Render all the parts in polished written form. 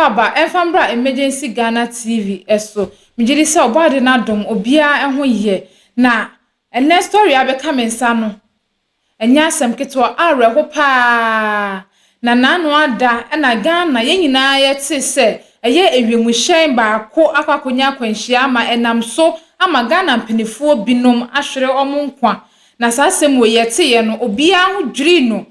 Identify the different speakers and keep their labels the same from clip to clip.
Speaker 1: akwaaba ɛmfa mbra Emergency Ghana TV so. Megye di sɛ Ɔbɔade no adom obiara ho yɛ. Na ɛnnɛ story a abɛka me nsa no, ɛnyɛ asɛm ketewa, awerɛho paa. Na n'ano ada na Ghana yɛn nyinaa yɛte sɛ ɛyɛ ewiemhyɛn baako akɔ akɔnya akwanhyia ama ɛnam so ama Ghana mpanimfoɔ binom ahwere wɔn nkwa. Na saa asɛm wei yɛteeɛ no, obiara ho dwirii no.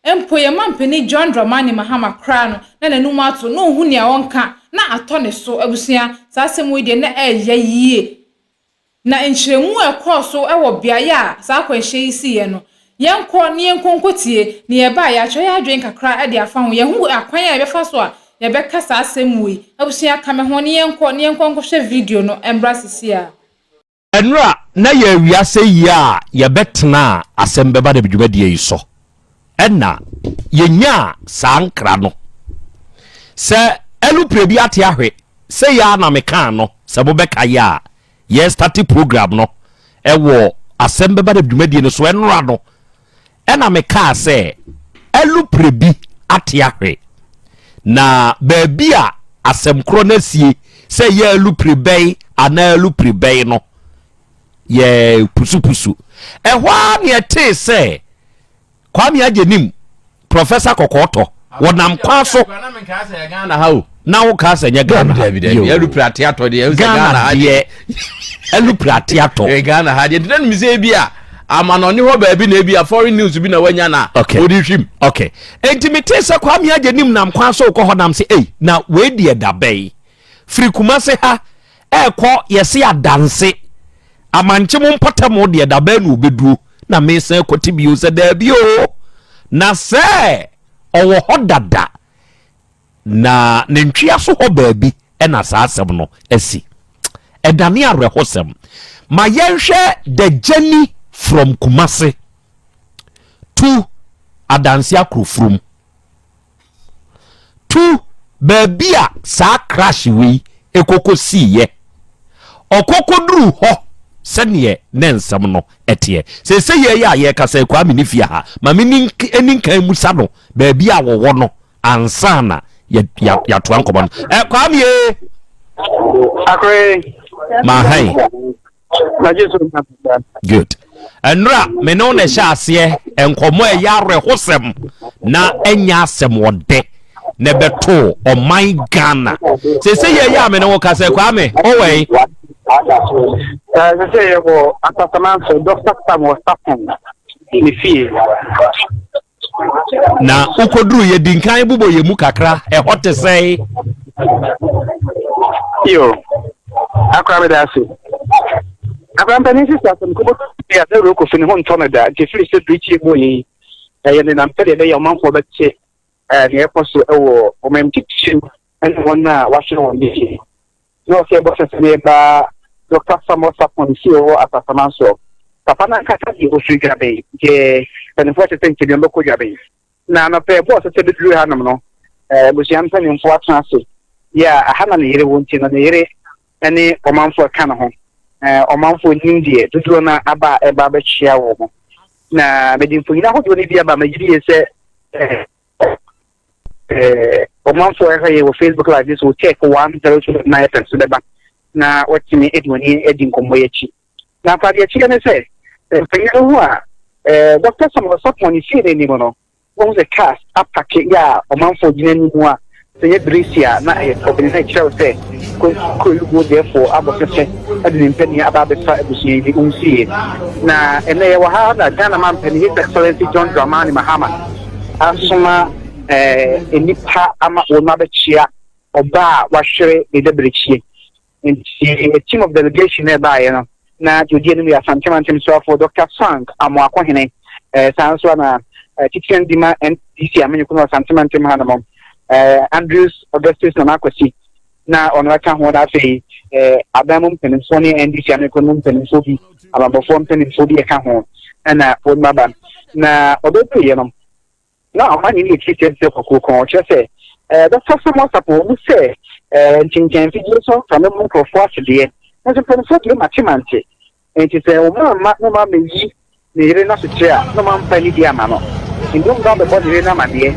Speaker 1: Mpo yɛn mampanin John Dramani Mahama koraa no, na n'anum ato, na ɔnhu nea ɔnka, na atɔ ne so. Abusua, saa asɛm wei deɛ na ɛyɛ yie. Na nkyerɛmu a ɛkɔɔ so wɔ beaeɛ a saa akwanhyia yi siiɛ no, yɛnkɔ na yɛnkɔ nkɔtie, na yɛba a yɛakyerɛ yɛn adwene kakra de afa ho. Yɛahu akwan a yɛbɛfa so a yɛbɛka saa asɛm wei. Abusua, ka me ho na yɛnkɔ na yɛnkɔ nkɔhwɛ video no mmra seesei ara.
Speaker 2: Ɛnora na yɛ wiase yi a yɛbɛtena a asɛm bɛba dɛm dwumadie yi so ɛna yɛnyaa saa nkra no sɛ ɛlopre bi ate ahwe sɛ yɛ a na mekaa no sɛ mobɛka yɛ a yɛ starte program no ɛwɔ asɛm bɛba dɛm dwumadie no so ɛnora no ɛna mekaa sɛ ɛlopre bi ate ahwe na baabi a asɛm korɔ no asie sɛ yɛ alupre bɛn anaa alupre bɛn no yɛ pusupusu. Ɛhɔ ara ne ɛtee sɛ Kwame Agyenim, Professor Kɔkɔɔtɔ, wɔnam kwan so. Na wo kaa sɛ nyɛ Ghana ha. Ghana deɛ alupre ate atɔ.
Speaker 3: Ghana ha deɛ ntina nim sɛ ebi a amanɔne hɔ baabi na ebi a foreign news bi na wanya na ɔde hwim.
Speaker 2: Okay. Enti metee sɛ Kwame Agyenim nam kwan so rekɔ hɔ nam sɛ ei na wei deɛ da bɛn firi Kumase ha ɛrekɔ yɛse adanse amankye mo mpɔtam deɛ da bɛn na ɔbɛduo na mesan kɔte bio sɛ daabi o na sɛ ɔwɔ hɔ dada Na ne ntweaso hɔ baabi na saa asɛm no asi. Ɛdane awerɛhosɛm. Ma yɛnhwɛ the journey from Kumasi to Adansi Akrofurum to baabi a saa crash wei ekoko siiɛ. Ɔkɔkɔduru hɔ sɛdeɛ ne nsɛm no ɛteɛ. Seesei yɛ a yɛrekasa yi Kwame ne fie ha. Ma me ni nkan musa no baabi a wɔwɔ no ansa na yɛatoa nkɔmmɔ no. Ɛ Kwame ee.
Speaker 4: Akore.
Speaker 2: Mahan. Good. Ɛnora me ne wo na ɛhyɛ aseɛ nkɔmmɔ ɛyɛ awerɛhosɛm na ɛnyɛ asɛm ɔdɛ na ɛbɛtoo ɔman Ghana. Sese yɛ yɛ a me ne wo kasa Kwame ɔwɔ yi.
Speaker 4: Sese yɛ wɔ Asasamanso Dr. Samuel Sapon ne fie.
Speaker 2: Na wokoduru yɛ di nkan bobɔ yɛ mu kakra ɛhɔ te sɛe.
Speaker 4: Yo, akora meda ase. Akora mpanin sisi asɛm kɔbɔ yɛ adawuro kofi ne ho ntɔ no da nti firi sɛ birikyie bɔ yɛ yi ɛyɛ nenam sɛdeɛ ɛbɛyɛ ɔmanfoɔ bɛte nea ɛkɔ so wɔ ɔman titiriw ne wɔn a wɔahyɛ wɔn yiye. Na ɔsɛ ɛbɔ sɛ sɛnea ɛba Dɔkta Samuel Sarpong fie wɔ Asasaman soɔ. Papa no ankasa deɛ ɔfiri Dwaben, nti mpanimfoɔ kyerɛ sɛ nkyɛ bi ɔbɛkɔ Dwaben. Na anɔpa ɛbɔɔ sɛ sɛ bɛduru hanom no, abusua mpanimfoɔ atena ase. Yɛ a aha na ne yere wɔ nti no, ne yere ne ɔmanfoɔ ɛka ne ho. Ɔmanfoɔ nim deɛ dodoɔ no aba a ɛba abɛkyea wɔn. Na mede mfonyin ahodoɔ no bi aba, megye die sɛ ɔmanfoɔ ɛhwɛ yɛ wɔ Facebook live so check 102.9 FM so bɛba na wɔtumi de wɔn ani adi nkɔmmɔ yi akyi. Na afa deɛ ɛkyerɛ ne sɛ mpanyin no ho a Dr. Samuel Sarpong ne fie no anim no, wɔn sɛ cars apake yɛ a ɔmanfoɔ gyina anim a sɛ yɛ beresi a na ɛyɛ tɔbene na ɛkyerɛ sɛ kuro dɛfoɔ abɔ sɛsɛ de ne mpanin aba abɛfa abusua yi wɔn fie. Na ɛnɛ yɛwɔ ha na Ghana mampanin His Excellency John Dramani Mahama asoma nnipa ama wɔn abɛkyia ɔbaa a wahwere ne dabirekyie. Nti team of delegation na ɛbaeɛ no na deɛ ɔdi anim yɛ Asante Mantam soafoɔ Dr. Frank Amoakohene, saa nso na titire no di ma NDC amanyɔkuo no Asante Mantam hanom, Andrews Augustus Nana Akwasi na ɔno ɛka ho, na afei aban mu mpanimfoɔ ne NDC amanyɔkuo no mu mpanimfoɔ bi, abanbɔfoɔ mpanimfoɔ bi ɛka ho ɛna wɔn aba. Na ɔbɛduruiɛ no na ɔma ne ne tiri sɛ kɔkɔɔ kɔn ɔkyerɛ sɛ Dɔkta Samuel Sarpong ɔmu sɛ nkyɛnkyɛn mfidie so mframa mu nkurɔfoɔ asedeɛ nanso mpanimfoɔ deɛ mate mante nti sɛ wɔn amma na wɔn amɛyi ne yere no asokyerɛ a, na ɔmamfa anidie amma no. Mmom na ɔbɛbɔ ne yere no amaneɛ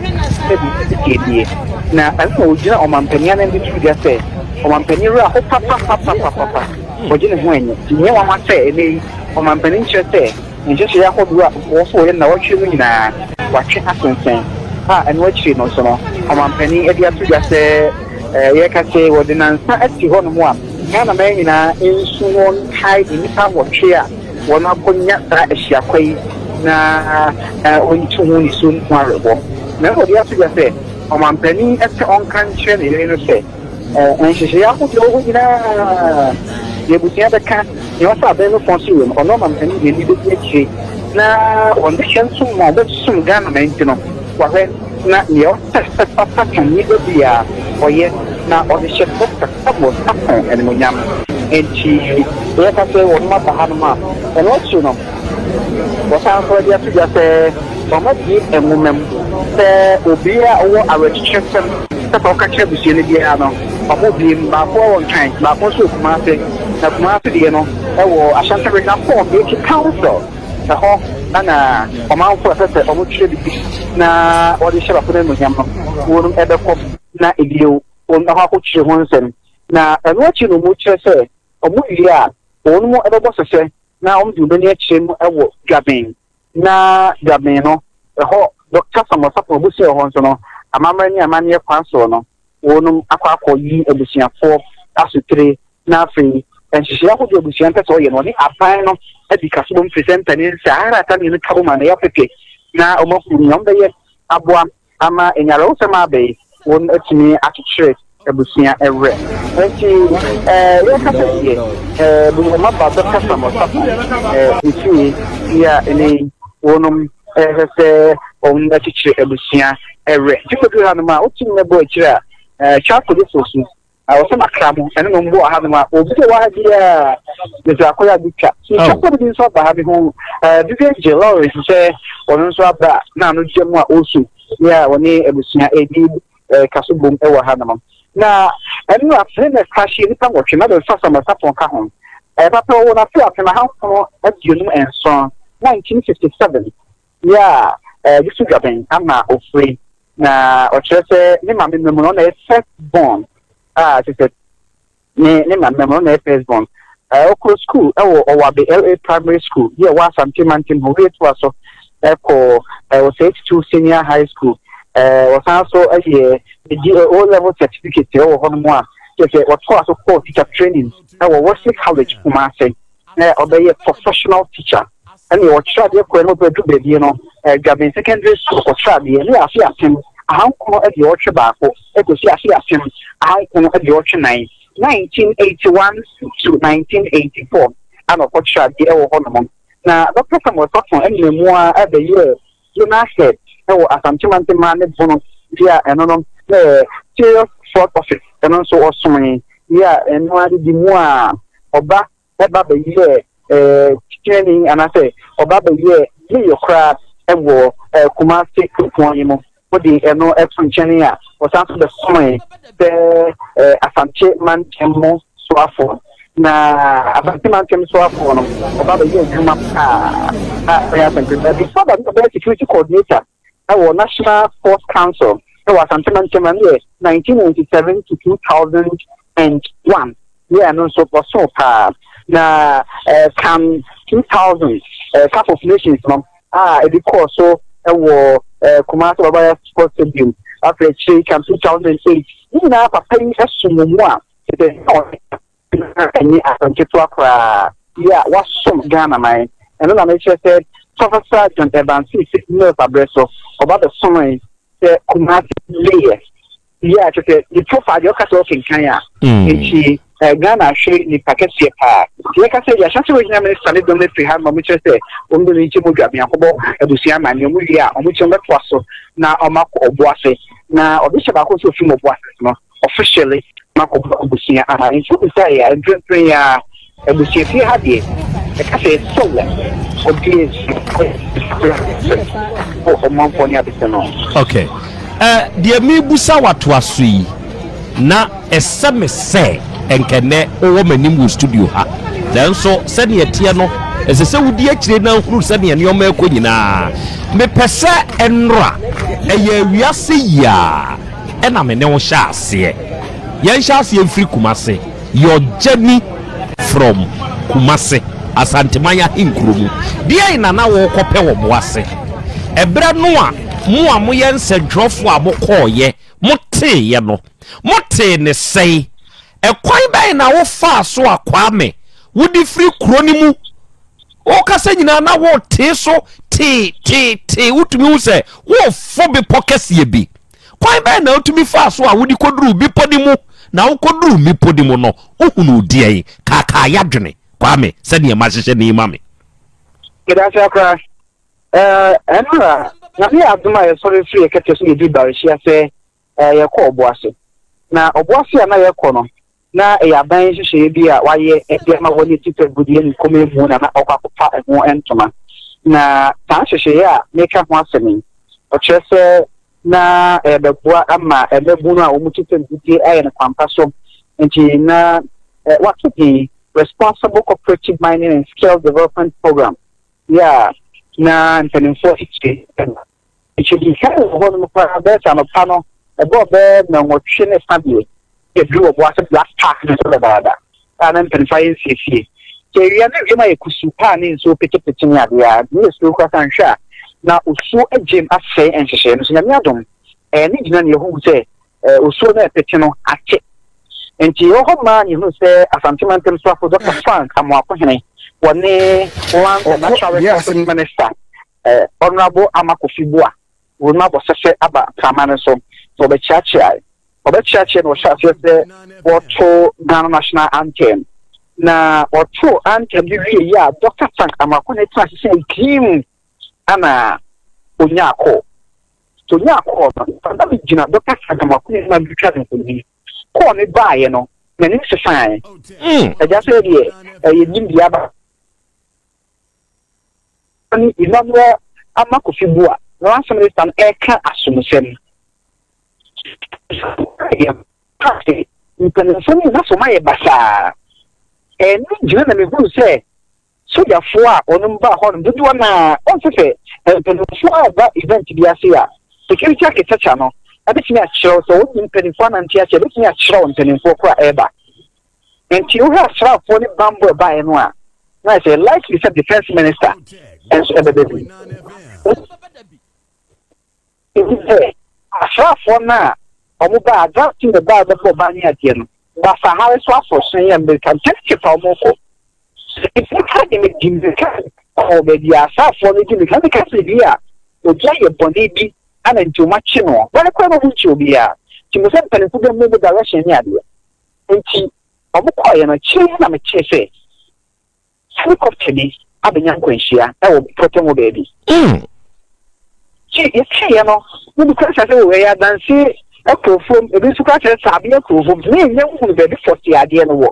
Speaker 4: sɛ biribi teɛ nie. Na ɛno na ɔgyina ɔmampanin anan de too dwa sɛ, ɔmampanin werɛ aho papapapapapa, ɔgye ne ho anni. Nti nyɛ nwanwa sɛ ɛnnɛ yi ɔmampanin kyerɛ sɛ nhyehyɛeɛ ahodoɔ a ɔwɔ sɛ ɔyɛ nnawɔtwe mu nyinaa, watwe asensɛn. A ɛno akyiri no nso no, ɔmampanin de ato dwa sɛ yɛreka sɛ wɔde nnansa asi hɔnom a Ghanaman nyinaa nsu wɔn nkae nnipa nwɔtwe a wɔakɔnya saa ahyiakwa yi na wɔntu ho nisuo no ho awerɛhoɔ. Na wɔde ato dwa sɛ ɔmampanin sɛ ɔnka nkyerɛ ne yere no sɛ nhyehyɛeɛ ahodoɔ wɔ hɔ nyinaa, deɛ abusua bɛka, deɛ ɔsɛ abɛn no fã so yɛ no, ɔno ɔmampanin deɛ ani bɛdi akyire na wɔn de hyɛ nso ma wɔbɛsom Ghana man nti no, wahwɛ na deɛ ɔsɛ sɛ fata ka nnipa biara ɔyɛ na ɔde hyɛ Dɔkta Samuel Sarpong animuonyam. Enti yɛka sɛ wɔnom aba hanom a, ɛno akyiri no, wɔsan nso de ato dwa sɛ wɔabue nwoma mu sɛ obiara a ɔwɔ awerɛkyekyerɛsɛm pɛ sɛ ɔka kyerɛ abusua no biara no, wɔabue mu. Baako wɔ Nkran, baako nso wɔ Kumase. Na Kumase deɛ no wɔ Ashanti Regional Coordinating Council. Ɛhɔ na ɔmanfo a ɛsɛ sɛ wɔtwerɛ biribi na wɔde hyɛ papa no animuonyam no, wɔnom bɛkɔ na bio wɔn akɔ akɔkyerɛ ho nsɛm. Na ɛno akyi no wɔkyerɛ sɛ wɔwie a, wɔnom bɛbɔ sɛsɛ na wɔde wɔn ani akyerɛ mu wɔ Dwaben. Na Dwaben no, ɛhɔ Dɔkta Samuel Sarpong abusua wɔ hɔ nso no, amammerɛ ne amanneɛ kwan soɔ no, wɔnom akɔ akɔyi abusuafoɔ asotire na afei nhyehyɛe ahodoɔ a abusua no pɛ sɛ ɔyɛ no, ɔne aban no adi kasobom firi sɛ mpanin sɛ aharata mmienu ka bom a na ɛyɛ ɔpepe na wɔahu nea wɔbɛyɛ aboa ama nyarewa aba yi wɔatumi akyekyere abusua werɛ. Enti yɛkasa yi deɛ, Bunyama ba Dɔkta Samuel Sarpong ne fie yi a ɛnɛ yi wɔnom ɛhwɛ sɛ wɔbɛkyekyere abusua werɛ. Nti wobɛduru hanom a, wotumi bɛbɔ akyire a, Charles Kojo Fosu Ɔsɛ makra mo ɛne no mbɔ ha nom a obi a ɔwɔ ha biara medze akɔyɛ ade twa. Metwa kɔ bi nso aba ha bi ho Vivian J. Lawrence sɛ ɔno nso aba na ano gya mu a ɔresu ne a ɔne abusua ɛredi kaso bom wɔ ha nom. Na ɛno afei na ɛkrahye nnipa nwɔtwe na bɛfa Samuel Sarpong ka ho. Papa ɔwɔ n'afe 1957, 1957 yɛ a Yusuf Dwaben ama ofiri. Na ɔkyerɛ sɛ ne maame mma mu no ɔna yɛ first born a kyerɛ sɛ ne ne maame mma mu ɔna yɛ first born. Ɔkɔ school ɛwɔ Ɔwabe LA Primary School bi a ɛwɔ Asante mantam hɔ. Wie toa so ɛkɔ Osei Tutu Senior High School. Ɔsan so ɛyɛ O level certificate ɛwɔ hɔ nom a kyerɛ sɛ ɔtoa so kɔɔ teacher training ɛwɔ Wesley College Kumasi na ɔbɛyɛ professional teacher. Ɛne ɔkyerɛ adeɛ kɔɛ na ɔbɛdu baabi no Dwaben Secondary School ɔkyerɛ adeɛ ne afe 1981 ɛkɔsi afe 1984, 1981 to 1984 ana ɔkɔkyerɛ adeɛ ɛwɔ hɔ nom. Na Dr. Samuel Sarpong ɛnam mu a ɛbɛyɛɛ zonal head ɛwɔ Asante Mantam ne Bono bi a ɛno no na yɛ Serious Fraud Office, ɛno nso ɔsomee bi a ɛno ade di mu a ɔba ɛba bɛyɛɛ titirani anaasɛ ɔba bɛyɛɛ mayor koraa ɛwɔ Kumasi kuropɔn yi mu. Wode ɛno ɛto nkyɛn a, ɔsan so bɛsomee sɛ Asante Mantam mu soafoɔ. Na Asante Mantam soafoɔ no, ɔba bɛyɛ adwuma paa a ɛyɛ asɛmpɛ. Before that, ɔbɛyɛ security coordinator ɛwɔ National Sports Council ɛwɔ Asante Mantam no yɛ 1997 to 2001. Yɛ ɛno nso ɔso paa. Na kan 2000 Cup of Nations no a ebi kɔɔ so ɛwɔ Kumasi Baba Sports Stadium, afei akyire kan 2008 ne nyinaa papa yi ɛso mu mu a ɛsɛ ɛnyɛ asɛm ketewa koraa yi a wasom Ghana man. Ɛno na mekyerɛ sɛ Professor John Evans Mills abrɛ so ɔba bɛsom sɛ Kumasi mayor yi a kyerɛ sɛ ne profile deɛ ɔka sɛ ɔkenkan a nti Ghana ahwɛ nipa kɛseɛ paa. Nti yɛka sɛ yɛahyɛ sɛ regional minister ne dɔm no afiri ha ma ɔmo kyerɛ sɛ wɔn de no nkyɛn mu dwa biakɔbɔ abusua ama nea ɔmo wie a ɔmo kyerɛ bɛtoa so na ɔmo akɔ ɔbo ase na ɔde hyɛ baako nso ofiri mu ɔbo ase no officially makɔ abusua ama. Nti wobisa yɛ a, mprempren yɛ a abusua fie ha deɛ ɛka sɛ ɛsɛ wɔ ɔde ɔmanfoɔ ne abɛsɛ no.
Speaker 2: Okay, deɛ mebusa watoa so yi na ɛsɛ me sɛ nkɛnɛ wowɔ m'anim wɔ studio ha, nanso sɛdeɛ ɛteɛ no Ɛsɛ sɛ wodi akyire na hunu sɛdeɛ nneɛma rekɔ nyinaa. Mepɛ sɛ ɛnnora, ɛyɛ awiase yi ara ɛna me ne wo hyɛ aseɛ. Yɛnhyɛ aseɛ mfiri Kumase. Your journey from Kumase, Asanteman ahenkuro mu. Deɛn na na worekɔpɛ wɔ Boase? Ɛberɛ no a mo a moyɛ nsɛntwerɛfoɔ a mokɔeɛ, moteeɛ no, motee no sɛn? Ɛkwan bɛn na wofaa so a Kwame wode firi kuro no mu wokasa nyinaa na wotee so tee tee tee wotumi hu sɛ wofo bepɔ kɛseɛ bi. Kwan bɛn na wotumi faa so a wode kɔduruu bepɔ no mu na wokɔduruu mmepɔ no mu no wohunuu deɛn? Kaakaa yadwene Kwame sɛdeɛ mahyehyɛ no yi ma me.
Speaker 4: Medase akora. Ɛɛ ɛnora Nyame yɛ adom a yɛsɔre firi yɛ kɛtɛ so yɛduru Barehyia sɛ eh, yɛkɔ ɔboase. Na ɔboase a na yɛkɔ no, na ɛyɛ aban nhyehyɛeɛ bi a wɔayɛ de ama wɔn ati sɛ gudeɛ ne kɔm mu na na ɔkɔ akɔfa ɛho ntoma. Na saa nhyehyɛeɛ a meka ho asɛm yi, ɔkyerɛ sɛ na ɛbɛboa ama mmabunu a wɔtu fam gudeɛ ayɛ no kwampa so. Nti na wato din Responsible Cooperative Mining and Skills Development Program yɛ a na mpanimfoɔ akyire. Nkyɛ kan wɔ hɔnom koraa bɛyɛ sɛ anɔpa no ɛbɔɔ bɛyɛ nnɔnwɔtwe ne fa deɛ yɛduru wɔ Boase Black Park no so dadaada a na mpanimfoɔ ayɛ nsiesie. Sɛ awia na wiem ayɛ kusuu paa ne nsuo petepete ne adeɛ a, ne yɛ suro koraa sɛ anhwɛ a na osuo agyem asɛe nhyehyɛeɛ no. So Nyame adom, ɛɛ ne gyina ne yɛhuu sɛ osuo no ɛpete no ate. Nti yɛwɔ hɔ maa ne yɛhunu sɛ Asante Mantam Soafo Dr. Frank Amoakohene wɔne Lands and Natural Resources Minister Honourable Ama Kofi Boah wɔn abɔ sɛsɛ aba prama no so na wɔbɛkyeakyeae. Wɔbɛkyeakyeɛ na wɔhyɛ aseɛ sɛ wɔto Ghana National Anthem. Na wɔtoo anthem no wie yi a Dr. Frank Amoako ne tena ase sɛ nkim ana onyaa kɔɔ. So onyaa kɔɔ no, na megyina Dr. Frank Amoako ne ma metwa no mfonini. Kɔɔ no baeɛ no, n'anim sesae. Agya sɛ deɛ ɛyɛ nim deɛ aba. ne Emmanuel Ama Kofi Buah na Lansa Minista no reka asomsɛm. Mpanimfoɔ no nyinaa sɛ wɔayɛ basaa. Ɛno gyina na mehunu sɛ sogyafoɔ a wɔn baa hɔ no dodoɔ no ara ɔnsɛ sɛ mpanimfoɔ a ɛba event bi ase a security architecture no ɛbɛtumi akyerɛw sɛ wɔn mpanimfoɔ anante ase ɛbɛtumi akyerɛw mpanimfoɔ koro a ɛreba. Nti wohwɛ asraafoɔ ne bambɔ ɛbaeɛ no a, na ɛsɛ likely sɛ defence minister nso ɛbɛba bi. Ebi sɛ asraafoɔ no a wɔn baa draft team ɛbaa bɛbɔ ban ne adeɛ no, basahare so aforohyɛn yɛ mmirika ntɛmtɛm a wɔn kɔ. Mmirika de me di mmirika kɔɔ baabi a asraafoɔ no di mmirika. Mmirika sɛ bi a obi ayɛ bɔne bi ana nti wɔn akye no. Bɔne koraa na wɔn nkye obiara. Nti mo sɛ mpanimfoɔ bɛ mu mu direction ne adeɛ. Enti wɔkɔeɛ no, akyire yi na metee sɛ helicopter bi abɛnya nkwanhyia wɔ mpɔtam hɔ baabi. Nti yɛteeɛ no, na bi koraa kyerɛ sɛ ɛyɛ adanse akurofoɔ mu, ebi nso koraa kyerɛ sɛ abeɛ akurofoɔ mu. Nti na yɛnnya nhunu baabi pɔtee adeɛ no wɔ.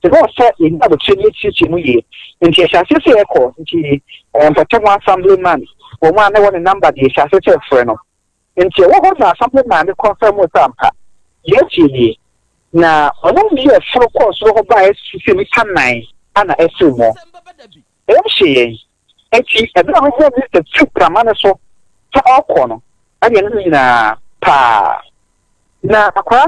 Speaker 4: Nti na ɔsɛ yɛnya aboterɛ na yɛsiesie mu yie. Nti yɛhyɛ aseɛ sɛ yɛkɔ, nti mpɔtam hɔ assemblyman, wɔn a na ɛwɔ ne number deɛ yɛhyɛ aseɛ sɛ yɛfrɛ no. Enti ɛwɔ hɔ na Asafo Maame kɔnfɛmuu sɛ ampa, Yesu nie. Na wɔn mu bi a ɛforo kɔɔ soro hɔ baeɛ susu sɛ nnipa nnan na ɛfiri mu. Ɛyam hyee yɛn. Enti ɛberɛ a wɔhuu Mista firi prama no so sɛ ɔrekɔ no, ɛne yɛne no nyinaa paa. Na akwaa,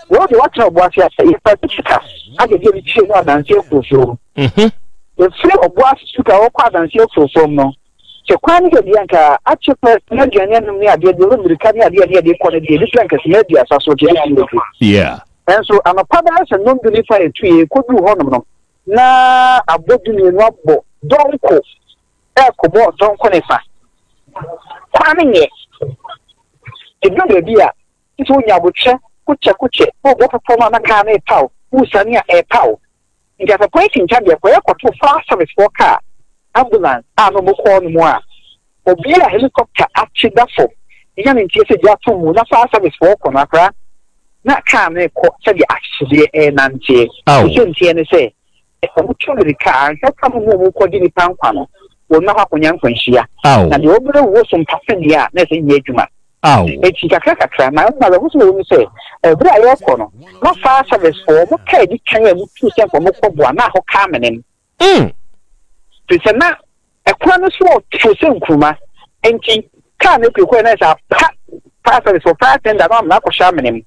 Speaker 4: wei deɛ woatena ɔbo ase akyɛ, yɛfaa bi sika agye de kyie no adanseɛ afurofurom. Yɛfiri ɔbo ase sika wɔkɔ adanseɛ afurofurom no, Sɛ kwan no yɛ deɛ anka akyɛ pɛ na aduane anom ne adeɛ deɛ ɔbɛ mmirika ne adeɛ ne adeɛ kɔ no deɛ ebi kura nka sima 30 so deɛ ɛbɛtumi bɛduru. Nanso anɔpa bɛyɛ sɛ nnɔndu ne fa yɛtu yɛ kɔduru hɔnom no na abɔ 12 abɔ dɔnko ɛrekɔbɔ dɔnko ne fa. Kwan no nyɛ. Ɛduru baabi a sɛ wonya abokyɛ kokyɛ kokyɛ wobɔ pepɔ no a na kaa no repaw wosiane a ɛrepaw. Nti at a point in time deɛ kɔyɛ kɔtoo fire service foɔ car ambulance a na ɔmo kɔɔ no mu a obi a helicopter akye da fam nya ne nteɛ sɛ gya ato mu na fire service foɔ kɔ no akora na car no rekɔ sɛdeɛ ahyehyedeɛ ɛrenanteɛ. Ne sɛ nteɛ ne sɛ ɔmo tu mirika a anhwɛ kwan mu ɔmo kɔ gye nipa nkwa no wɔn akɔ akɔnya nkwanhyia na deɛ ɔbrɛ wuo so mpase deɛ a na ɛsɛ nyɛ adwuma. Enti kakrakakra, na awerɛhosɛm a ɛwɔ mu sɛ, bere a yɛrekɔ no, na fire service fo, wɔn kaa edi kan a wotuu sɛ nka wɔkɔboa, na ahɔ kaa menem. Firi sɛ na ɛkwan no so ɔtwo sɛ nkuruma, enti kaa no kɔ na sɛ apa fire service wɔ fire tender no amena akɔhyɛ amena mu.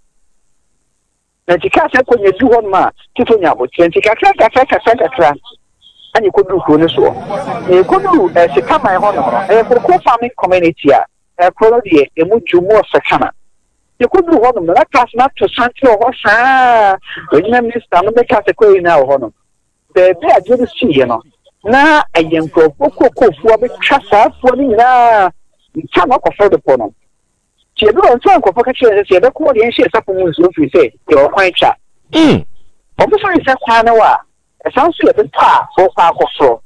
Speaker 4: Na nti kaa sɛ kɔ nya du hɔ nom a titɔ nya abokyerɛ nti kakra nkakra kakra nkakra ɛna ɛkɔduru kuro no soɔ. Na ɛkɔduru eh, Sekaman hɔ nom no, ɛyɛ koko farming community a ɛkoro no deɛ ɛmu dwo mu ɔfɛ kama. Yɛkɔduru hɔ nom no na cars no ato santene wɔ hɔ saa, regional minister no bɛka sɛ kɔ nyinaa wɔ hɔ nom. Baabi a adeɛ no siiɛ no, na ɛyɛ nkurɔfoɔ kookoofoɔ abɛtwa saa afuo no nyinaa nsa na ɔkɔforo bepɔ no. Nti ɛbi wɔ nso a nkurɔfoɔ ka kyerɛ sɛ sɛ yɛbɛkɔ hɔ deɛ yɛnhyɛ yɛn sapɔ mu nsuo mfiri sɛ yɛwɔ kwan twa. Wɔn sɔre sɛ kwan no wɔ a, ɛsan nso yɛ bepɔ a wɔkɔ akɔforɔ.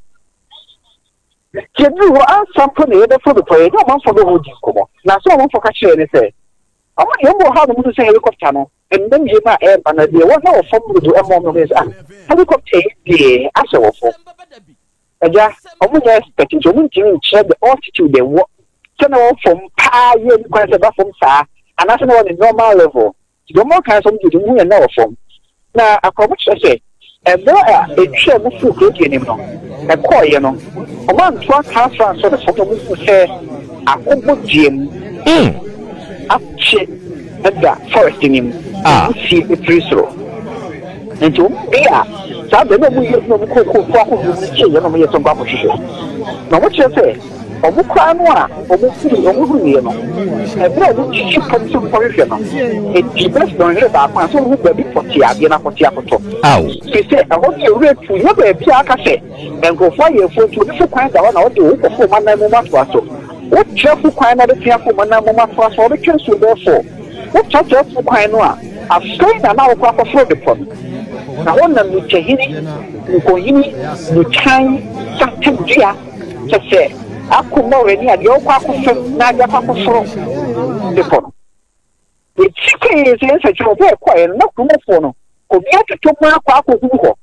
Speaker 4: Nti ɛduru hɔ ansa mpo na yɛbɛforo bepɔ yɛne ɔmanfoɔ bɛ hɔ di nkɔmmɔ. Na asɛm a ɔmanfoɔ ka kyerɛɛ ne sɛ, wɔn deɛ wɔn wɔ hɔ a na wɔn sɛ helicopter no Mma wiem a ɛreba no, deɛ wɔn a wɔ fam dodo mmɔ wɔn ho sɛ, ah, helicopter yi deɛ asɛ wɔ fam. Agya, wɔn nyɛ expert nti wɔn ntumi nkyerɛ the altitude ɛwɔ sɛ na wɔ fam paa yɛ ni kwan sɛ ɛba fam saa anaasɛ na wɔ ne normal level. Nti deɛ wɔn kan sɛ wɔn deɛ wɔn hu yɛn na wɔ fam. Na akora wɔn kyerɛ sɛ ɛberɛ a ɛtwa mu firi kuro deɛ nim no ɛkɔɔeɛ no, wɔn anto aka afra ansɔ ne fam na wɔn hu sɛ akobɔ dua mu akye da forest no mu na wusie firi soro. Nti wɔn bi a saa bere na wɔyɛ adwuma mu kookoo ahodoɔ no tie yɛn na wɔyɛ sɛ wɔkɔ akɔhwehwɛ. Na wɔkyerɛ sɛ wɔn koraa no a wɔhunu wɔhunuiɛ no, ɛberɛ a wɔsisi fam sɛ wɔkɔhwehwɛ no, ɛdii bɛyɛ sɛ dɔnhwere baako ansa wɔhu baabi pɔtee a adeɛ no akɔte akɔtɔ. Firi sɛ ɛhɔ deɛ wura tu, nyɛ baabi a aka sɛ nkurɔfoɔ ayɛ afuo nti obi fo kwan da hɔ na ɔde wo kɔfo wɔn anan mu atoa so. Wotra fu kwan na wobɛtumi afa wɔn anan mu atoa so a, wobɛtwa nsuo bɛyɛ fɔɔ. Wotra saa fu kwan no a, afei na na wokɔ akɔforo bepɔ no. Na hɔ na Nukyahini, Nkohini, Nukyan, Santam dua, kyɛ sɛ ako mmɔwerɛ ne adeɛ, wokɔ akɔfam na ade akɔ akɔforo bepɔ no. Yɛti kɔe sɛ yɛnsɛkyerɛ wɔ bɛ ɛkɔeɛ no, na kuromfoɔ no, obi atotɔ mu akɔ akɔhuru hɔ.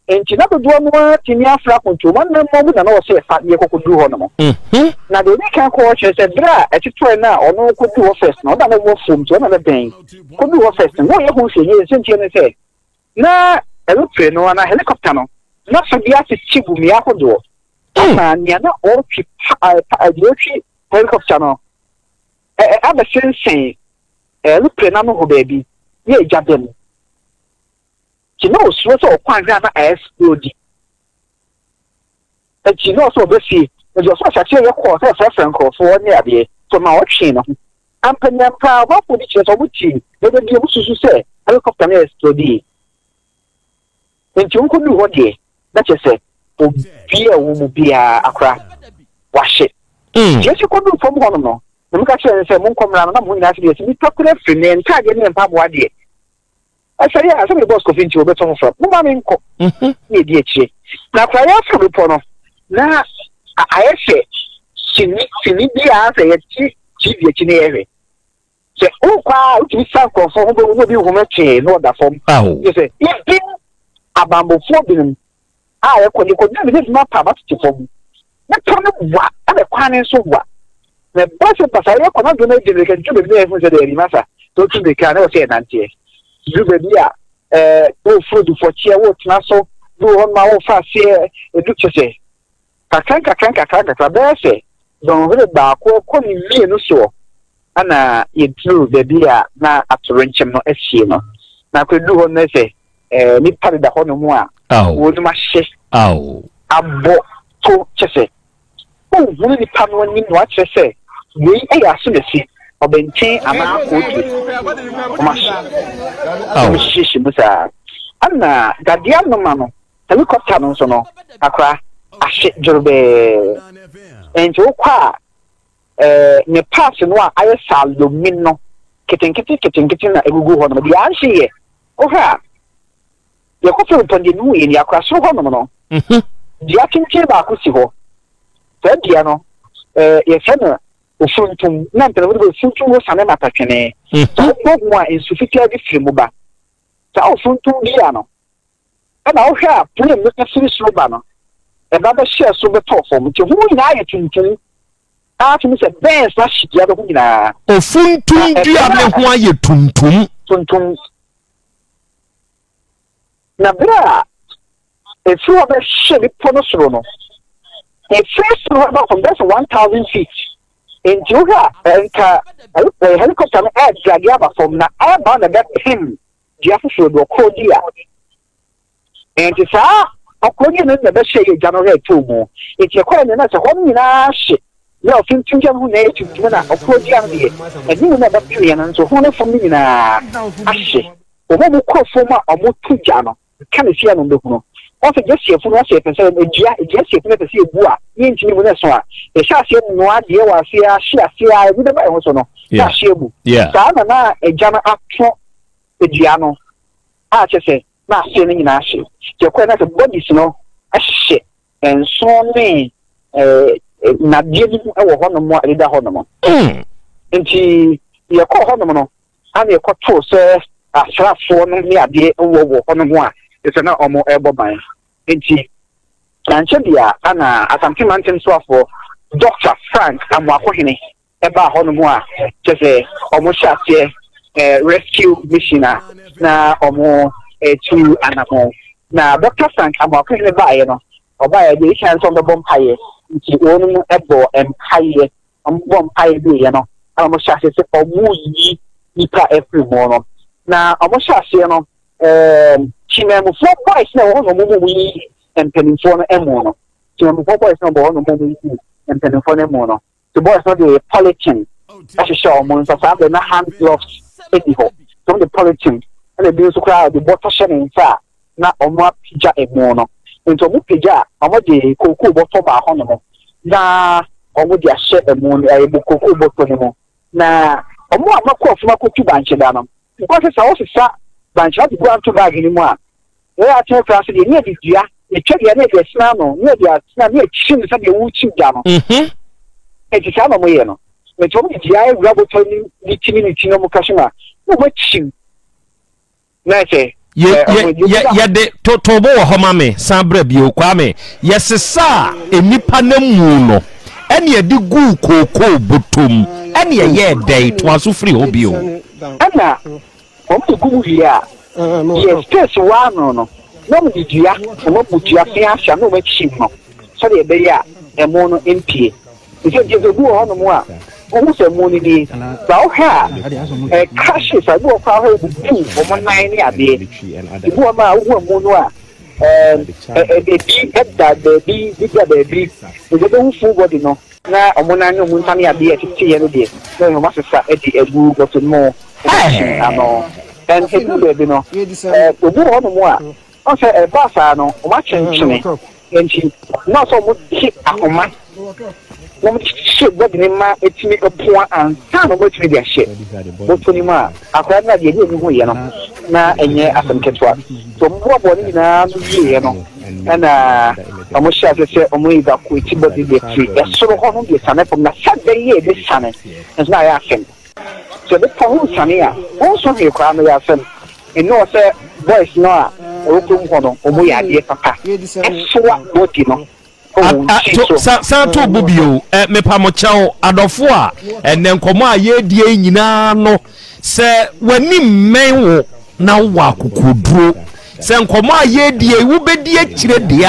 Speaker 4: Enti na dodoɔ no ara tumi afra akontommɔ anammɔn mu na na wɔsɛ yɛfa de yɛkɔ kɔduru hɔ nom. Na deɛ ɔdi kan kɔɔ kyerɛ sɛ berɛ a ɛtotɔɛ no a ɔno kɔduru hɔ first no, ɔno na na ɔwɔ fam nti ɔno na na bɛn kɔduru hɔ first no, na ɔyɛ ho hwee nyɛ yie. Sɛnti ne sɛ na aeroplane no anaa helicopter no na fa bi atete gu mmea ahodoɔ ama nea na ɔretwi pa pa deɛ ɔretwi helicopter no abɛsensɛn aeroplane no ano hɔ baabi na egya bɛm. Nti na osuro sɛ ɔkɔ anhwɛ a na aɛsplodi. Nti na ɔsɛ ɔba fie. Nti ɔsɛ ɔhyɛ aseɛ yɛ kɔɔ sɛ ɔfrɛfrɛ nkorɔfoɔ ne adeɛ. Nti ɔmaa ɔtwee ne ho. Ampaniampa ara ɔmanfoɔ bi kyerɛ sɛ ɔmo tee dede bi ɔmo susu sɛ helicopter no ɛsplodii. Nti ɔmo kɔduu hɔ deɛ na kyerɛ sɛ obiaa a ɔwɔ mu biaa akora wahye. Nti yɛsi kɔduu fam hɔnom no na meka kyerɛɛ no sɛ monkɔ mmra no na mo ho nyinaa sɛ deɛ sɛ nipa koro afiri ne ntaadeɛ ne mpaboa deɛ Ɛsɛ yɛ a, sɛ me bɔs Kofi nti wɔbɛtɔ foforɔ. Momma menkɔ na ɛdi akyire. Na koraa yɛaforo bepɔ no, na ayɛ sɛ sini, sini bi a sɛ yɛte TV akyi na yɛhwɛ. Sɛ wokɔ a, wotumi sa nkurɔfoɔ ho bɛwu na obi nhome twee na ɔda fam. Kyerɛ sɛ, even abanbɔfoɔ binom a yɛkɔ no, yɛkɔduru bi na ebinom apa aba tete fam. Bepɔ no wa, ɛna kwan no nso wa. Na ɛba sɛ basaa yɛkɔ na dɔm adi mmirika duru baabi na yɛhu sɛ daabi masa, sɛ wotu mmirika a na ɛwɔ sɛ yɛnanteɛ. Duru baabi a ɛɛ woforo dufɔkyeɛ wotena so, bi wɔ hɔ nom a wofa aseɛ, edu kyɛ sɛ kakra nkakra nkakra nkakra bɛyɛ sɛ dɔnhwere baako kɔ ne mmienu soɔ ɛna yɛduru baabi a na atorenkyɛm no asie no. Na akɔduru hɔ no na sɛ eh, nipa deda hɔ nom a wɔnom ahye abɔ to kyɛ sɛ wonhunu nipa no anim na wakyerɛ sɛ wei yɛ asomasi ɔbɛnten anaa kootu wɔn ahye wɔn hyehyɛ mu saa ɛna dadeɛ anoma no helicopter no nso no akora ahye dworobɛɛ nti wokɔ a ɛɛ ne paase no a ayɛ salomi no ketenkete ketenkete na egugu hɔ nom deɛ anhye yɛ Wohwɛ a, yɛkɔ Philipon deɛ mehu yɛ ni, akora soro hɔnom no, mhm. dua tenten baako si hɔ. Saa dua no, eh, yɛfrɛ no ofuntum, na mpanyinfo de bɛ ofuntum ho sane matatwene. Mhm. Sɛ wobɔ ho a, nsu fitaa bi firi mu ba. Saa ofuntum dua no, ɛna wohwɛ a plane no firi soro ba no, ɛba bɛhyɛɛ so bɛtɔɔ fam. Nti ho nyinaa yɛ tuntum. A tumi sɛ bɛns na hye dua no ho nyinaa.
Speaker 2: Ofuntum dua no ho ayɛ tuntum.
Speaker 4: Tuntum. Na bere a efiri hɔ bɛhyɛ bepɔ no soro no, Ɛfiri soro hɔ ba fam bɛyɛ sɛ 1000 feet. Nti wohwɛ a nka helicopter no ɛredrage aba fam na ɛreba na ɛbɛpem dua foforɔ bi, ɔkorɔ dua. Nti saa ɔkorɔ dua no na ɛbɛhyɛ yɛ gya no hɔ ɛtɔɔ mu. Nti ɛkɔɛ no na sɛ hɔ no nyinaa hye yɛ ɔfimfim gya no ho nyinaa yɛ tuntum na ɔkorɔ dua no deɛ anim na ɛbɛpem yɛ no nso ho ne fam no nyinaa ahye. Wɔn a wɔkɔ fam a wɔto gya no ka ne fie a na wɔbɛhunu. Wɔn sɛ gya si afunu ase yɛpɛ sɛ dua dua si afunu yɛpɛ sɛ yɛbu a ne yɛntumi mu no ɛso a yɛhyɛ aseɛ noa adeɛ wɔ aseɛ ahye aseɛ a ebi bɛba yɛn ho so no na ahye agu. Saa na na agya no ato dua no a kyɛ sɛ na aseɛ no nyinaa ahye. Nti ɛkɔɛ na sɛ bodies no hyehyɛ nson ne nnadeɛ no mu wɔ hɔnom a ɛdeda hɔnom. Nti yɛkɔɔ hɔnom no Ana yɛkɔtoo sɛ asraafoɔ no ne adeɛ wɔ wɔ hɔnom a kyerɛ sɛ na wɔrebɔ ban. Enti ankyɛ biara ana Asante Mantam soafoɔ Dɔkta Frank Amoakohene baa hɔnom a kyerɛ sɛ wɔhyɛ aseɛ rescue mission a na wɔretu anamɔn. Na Dɔkta Frank Amoakohene baeɛ no, ɔbaeɛ deɛ ɛdi kan sɛ wɔbɛbɔ mpaeɛ, nti wɔnom bɔɔ mpaeɛ. Wɔbɔɔ mpaeɛ wieeɛ no, ɛna wɔhyɛ aseɛ sɛ wɔreyi nnipa afiri mu no. Na wɔhyɛ aseɛ no, ɛɛm, Kyimamufoɔ boys na ɛwɔ hɔ na wɔn mu yi mpanimfoɔ no amu no. Kyimamufoɔ boys na wɔwɔ hɔ na wɔn mu yi mpanimfoɔ no amu no. The boys no de polythene ahyehyɛ wɔn nsa saa bere na hand gloves di hɔ. So wɔn de polythene ɛna ebi nso koraa de bɔtɔ hyɛ ne nsa a na wɔapagya ɛmo no. Nti wɔpagya a, wɔde kookoo bɔtɔ baa hɔnom na wɔde ahyɛ ɛmo no, ɛyɛ kookoo bɔtɔ no mu. Na wɔn a wɔakɔ afum akɔtu bankye da no, because sɛ wosesa bankye na de gu anto bag no mu a, wɔyɛ atene koraa so deɛ ne yɛde dua, yɛtwa dua ne yɛde asina ano, ne yɛde asina ne yɛkyim sɛdeɛ wokyim dua no. Nti saa na wɔyɛ no. Nti wɔde dua awura bɔtɔ no ne ti ne ne ti na wɔka so ma na wɔakyim. Na sɛ.
Speaker 2: Yɛ yɛ yɛ yɛde to to bo wɔ hɔ ma me san brɛ bio Kwame yɛsesaa nnipa no amu no ɛne yɛde guu kookoo bɔtɔ mu ɛne ɛyɛɛ dɛn toa so firi hɔ bio.
Speaker 4: Ɛna wɔn de gu mu wie a deɛ space wɔ ano no na wɔn de dua wɔn abu dua fea ahyɛ na wɔn akyim no sɛdeɛ ɛbɛyɛ a ɛmo no mpie. Te sɛ nti sɛ obi wɔ hɔnom a, wohu sɛ mo no nie, ba wohwɛ a, ɛɛ crashes a ebi wɔ koraa hɔ ebubu wɔn nan ne adeɛ. Ebi wɔ hɔ a wohu amu no a, ɛɛ ebi da baabi, bi da baabi. Nti wobɛhu full body no na wɔn nan ne wɔn nsa ne adeɛ a ɛteteeɛ no deɛ, na wɔn asesa de agu bɔtɔ no mu wɔn ano. And edu baabi no, ɛɛ obi wɔ hɔnom a, Ɔn sɛ ɛbaa saa no, wɔakyenkyene, enti na ɔsɛ wɔte ahoma na wɔde hyehyɛ body no ma ɛtumi pua ansa na wɔatumi de ahyɛ bɔtɔ no mu a akwadaa no adeɛ ɛde ani huiɛ no na ɛnyɛ asɛm ketewa. Nti wɔboaboa ne nyinaa ano wieeɛ no ɛna wɔhyɛ ase sɛ wɔn evacuate body no deɛ firi ɛsoro hɔ no deɛ sane fam na sɛ bɛyɛ ɛbɛsane nso na ayɛ asɛm. Sɛ bepɔ ho nsiane a, wonsɔ hwee koraa no yɛ asɛm. Nnɔɔ sɛ boys no a ɛwɔ kurom hɔ no ɔmo yɛ adeɛ papa ɛsoa body no wɔ wɔn ti so.
Speaker 2: San to bo bio ɛ mepa mo kyɛw adɔfo a ɛnɛ nkɔmɔ a yɛredie yi nyinaa no sɛ w'ani mmɛn wo na wowɔ akokoduro sɛ nkɔmɔ a yɛredie yi wobɛdi akyire deɛ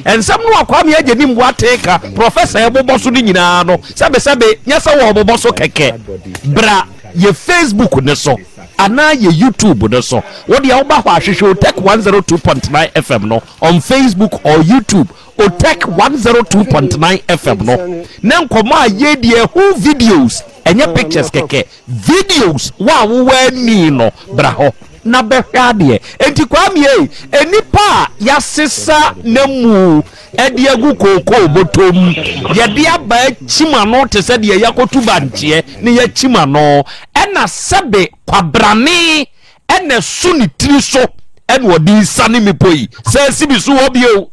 Speaker 2: a nsɛm no a Kwame Agyenim Boateng ka Professor ɛbobɔ so no nyinaa no sɛbesɛbe nyɛ sɛ wɔbobɔ so kɛkɛ bra yɛ Facebook ne so anaa yɛ YouTube no so. Wo deɛ woba hɔ a hwehwɛ Otec 102.9 FM no on Facebook or YouTube, Otec 102.9 FM no, ne nkɔmmɔ a yɛredi ɛho videos, ɛnyɛ pictures kɛkɛ, videos, wo a wowɔ ani no bra hɔ na bɛhwɛ adeɛ. Enti Kwame ei, nnipa a yɛasesa n'amu de agu kookoo bɔtɔ mu, yɛde aba akyim ano te sɛ deɛ yɛakɔtu bankyeɛ na yɛakyim ano, ɛna sɛbe kwabrane ɛna ɛso ne tiri so ɛna ɔde resiane mmepɔ yi sɛ asi bi so hɔ bio.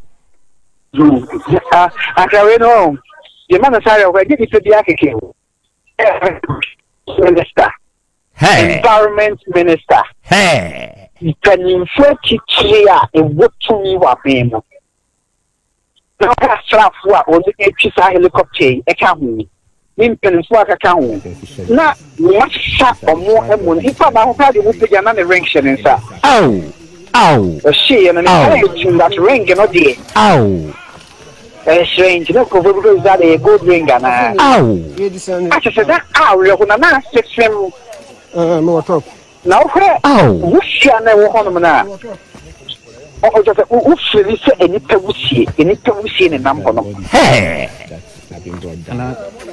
Speaker 4: Akra wei no, deɛ ma no saa yɛ ɔkɔ ɛgye nipa bi akeke o. Minister. Environment minister. Mpanimfoɔ atitire a ɛwɔ tumi wɔ aban mu. Na ɔka asraafoɔ a wɔn atwi saa helicopter yi ɛka ho ne mpanimfoɔ a kaka ho na wɔasesa wɔn amu no. Nipa baako koraa deɛ wɔpagya na ne ring hyɛ ne nsa.
Speaker 2: Aw! Aw!
Speaker 4: Ɔhyeeɛ no ne nsa yɛ tum but ring no deɛ.
Speaker 2: Aw!
Speaker 4: Ɛhyerɛn nti na nkurɔfoɔ bi kɔ bisa de yɛ gold ring anaa.
Speaker 2: Ao.
Speaker 4: Akyɛ sɛ na awerɛho na na ase fem. Na wohwɛ wusie a na ɛwɔ hɔnom no a, ɔkyɛ sɛ wofiri sɛ nnipa wusie, nnipa wusie ne nam hɔ no.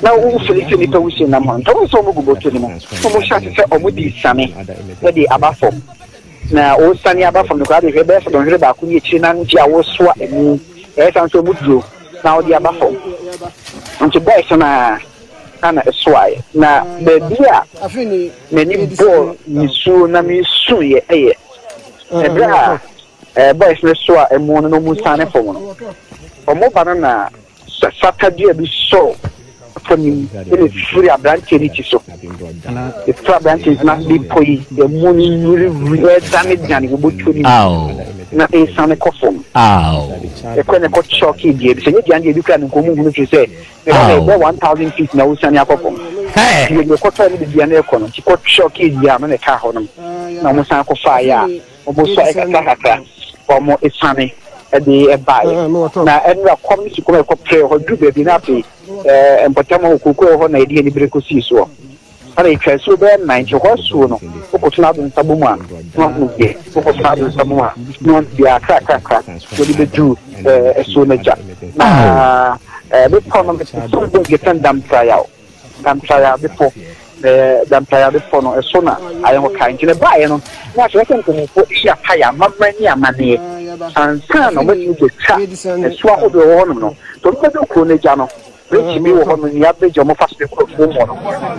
Speaker 4: Na wofiri sɛ nnipa wusie nam hɔ no. Nti wɔn sɛ wɔn gu bɔtɔ no mu, wɔn hyɛ ase sɛ wɔn di sane de aba fam. Na wɔresiane aba fam no koraa de hwɛ bɛyɛ sɛ dɔnhwere baako ne akyire na nti a wɔresoa amu ɛyɛ saa nso ɔmu duro na wɔde aba fam nti boys no a ana ɛsoaeɛ na baabi a m'ani bɔɔ nisuo na mesuiɛ ɛyɛ ɛberɛ a boys no soa amu no na ɔmu sane fam no ɔmo ba no na Sɛ dua bi sɔɔ fam yi na ɛfiri aberanteɛ no ti so. Ɛfiri aberanteɛ no ti na bepɔ yi ɛmu no yiriwiri ɛdanedane wɔ bɔtuo no mu na ɛsiane kɔ fam. Ɛkɔ na ɛkɔ kyɔke dua bi. Sɛ nyɛ dua no deɛ ebi kura no nka ɔmu hunu firi sɛ ɛhɔ na ɛbɛ 1000 feet na wosiane akɔ fam. Nti baabi ɛkɔtɔɔ ne baabi a na ɛkɔ no nti kɔ kyɔke dua no na ɛkaa hɔ nom na wɔn san kɔfaeɛ a wɔsɔe kakrakakra, wɔsiane de baeɛ. Na ɛnora kɔm ne sukɔm a ɛkɔprɛɛ hɔ duru baabi na afei mpɔtam hɔ kooko ɛwɔ hɔ na yɛde anibere kɔsii soɔ. Ɛna yɛtwa asuo bɛyɛ nnan nti hɔ asuo no wokɔto no ado nsa bɔ mu a na wahu deɛ wokɔto no ado nsa bɔ mu a na wahu deɛ akrakrakra wɔde bɛduru asuo no agya. Na bepɔ no sɛ wobɔ yɛfrɛ no Damtrayaw. Damtraya bepɔ, ɛɛ Damtraya bepɔ no, ɛso na ayɛ hɔ kae. Nti na ɛbaeɛ no, na akyerɛ sɛ nkramofoɔ ayi apaeɛ, amammerɛ ne amanneɛ, ansa na wɔatumi de atwa asuo ahodoɔ a ɛwɔ hɔnom no. Nti wɔbɛduru kuro no agya no, bridge bi wɔ hɔnom, nnua bridge a wɔfa so de kɔ afuom hɔ no,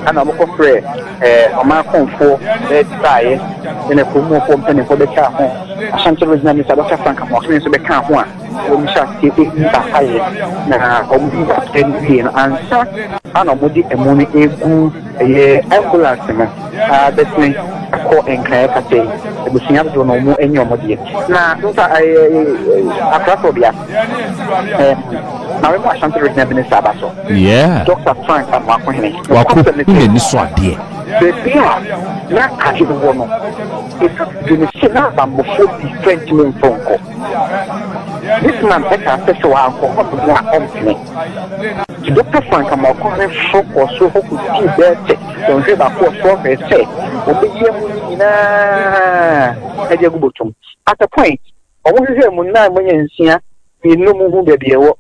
Speaker 4: ɛna wɔkɔfrɛɛ ɛɛ ɔman akomfoɔ bɛbaeɛ, ɛna kurom hɔfoɔ mpanimfoɔ bɛkaa ho, Ashanti Regional Minister Dɔkta Frank Amoakohene nso bɛkaa ho a. Wɔhyɛ aseɛ yi apaeɛ, na wɔyi apaeɛ no wie no, ansa na wɔde ɛmo no regu ɛyɛ ambulance mu abɛsene akɔ Nkran kasa yi, abusua dodoɔ no wɔn anya wɔn deɛ. Na nsa ɛyɛ akorafoɔ ɛɛ maame mu Ashanti Regional Minister aba so.
Speaker 2: Yeah.
Speaker 4: Dr. Frank Amoakohene.
Speaker 2: Wako n'ani so adeɛ.
Speaker 4: Baabi a na ade no wɔ no, ɛdu baabi no sɛ na abanbɔfoɔ bi fɛ ntumi mfa nkɔ. This man kaa sɛ sɛ wankɔ hɔ nom a ɔmpene. Nti Doctor Frank Amoakohene foro kɔɔ soro hɔ kɔdii bɛyɛ sɛ dɔnhwere baako wɔ soro hwɛɛ sɛ wɔbɛyi amu no nyinaa de agu bɔtɔ mu. At a point, wɔhwehwɛɛ mu no na wɔanya nsia, mmienu na wɔnhu baabi a ɛwɔ.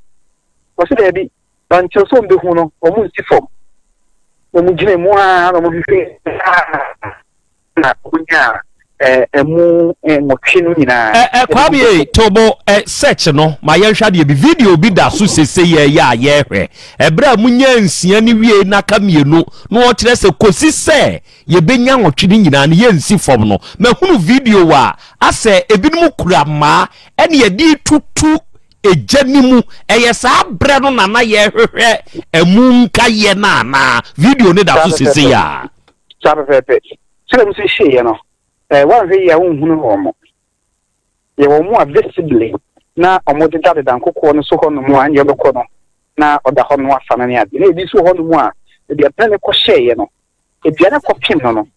Speaker 4: Wɔse daabi, until sɛ wɔbɛhu no, wɔnsi fam. Na wɔgyina mu ara na wɔhwehwɛɛ mu na wonyaa ɛmu nwɔtwe no nyinaa.
Speaker 2: Ɛ ɛ Kwame ei, Tobo ɛ search no ma yɛnhwɛ adeɛ bi. Video bi da so sese yɛɛyɛ a yɛɛhwɛ. Ɛberɛ a monyaa nsia no wiei na aka mmienu na ɔkyerɛ sɛ kɔsi sɛ yɛbɛnya nwɔtwe no nyinaa no yɛnsi fam no. Mahunu video a asɛ ebinom kura mmaa ɛne yɛde retutu egya no mu. Ɛyɛ saa berɛ no na na yɛrehwehwɛ ɛmu nkayɛ no anaa? Video no da so sese yɛ a.
Speaker 4: Saa pɛpɛɛpɛ. Sɛdeɛ wɔn si hyeeɛ no, eh, woanhwɛ yie a wonhunu wɔn. Yɛwɔ wɔn a visibly na wɔdedadeda nkokoɔ no so hɔnom a ɛndeɛ wobɛkɔ no na ɔda hɔ no afa no ne adeɛ. Na ebi nso wɔ hɔnom a baabi a berɛ no kɔhyɛeɛ no, dua no kɔpem no no,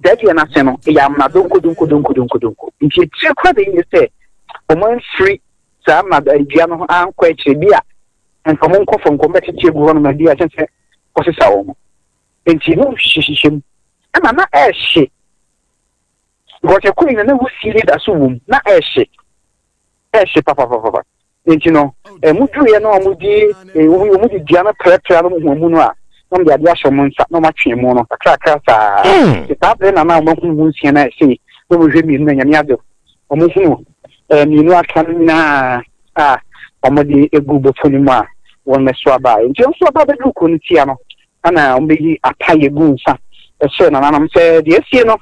Speaker 4: saa dua no ase no, ɛyɛ amena donko donko donko donko donko. Nti akyire koraa na ɛyɛ sɛ wɔn amfiri saa amena dua no ho ankɔ akyire bi a nka wɔn nkɔ fam nka wɔbɛtete agu hɔnom a bi a kyɛn sɛ kɔsesa wɔn. Nti na ɔhyehyɛhyehyɛ mu. Ɛna na ɛrehye. Because ɛkɔe no na wusie no da so wom. Na ɛrehye. Ɛrehye papapapapa. Nti no, ɛmu duruiɛ no a wɔde wɔn de dua no prɛprɛ no ho amu no a, na wɔde adeɛ ahyɛ wɔn nsa na wɔatwe mu no kakrakra saa. Nti saa bere na na wɔahunu mu nsia no a ɛsei na wɔhwɛ mmienu na Nyame adom. Wɔhunu mmienu aka no nyinaa a wɔde egu bɔtɔ no mu a wɔn so abaeɛ. Nti wɔn nso aba abɛduru kuro no tia no, Ana wɔbɛyi apaeɛ gu nsa srɛ nananom sɛ deɛ asie no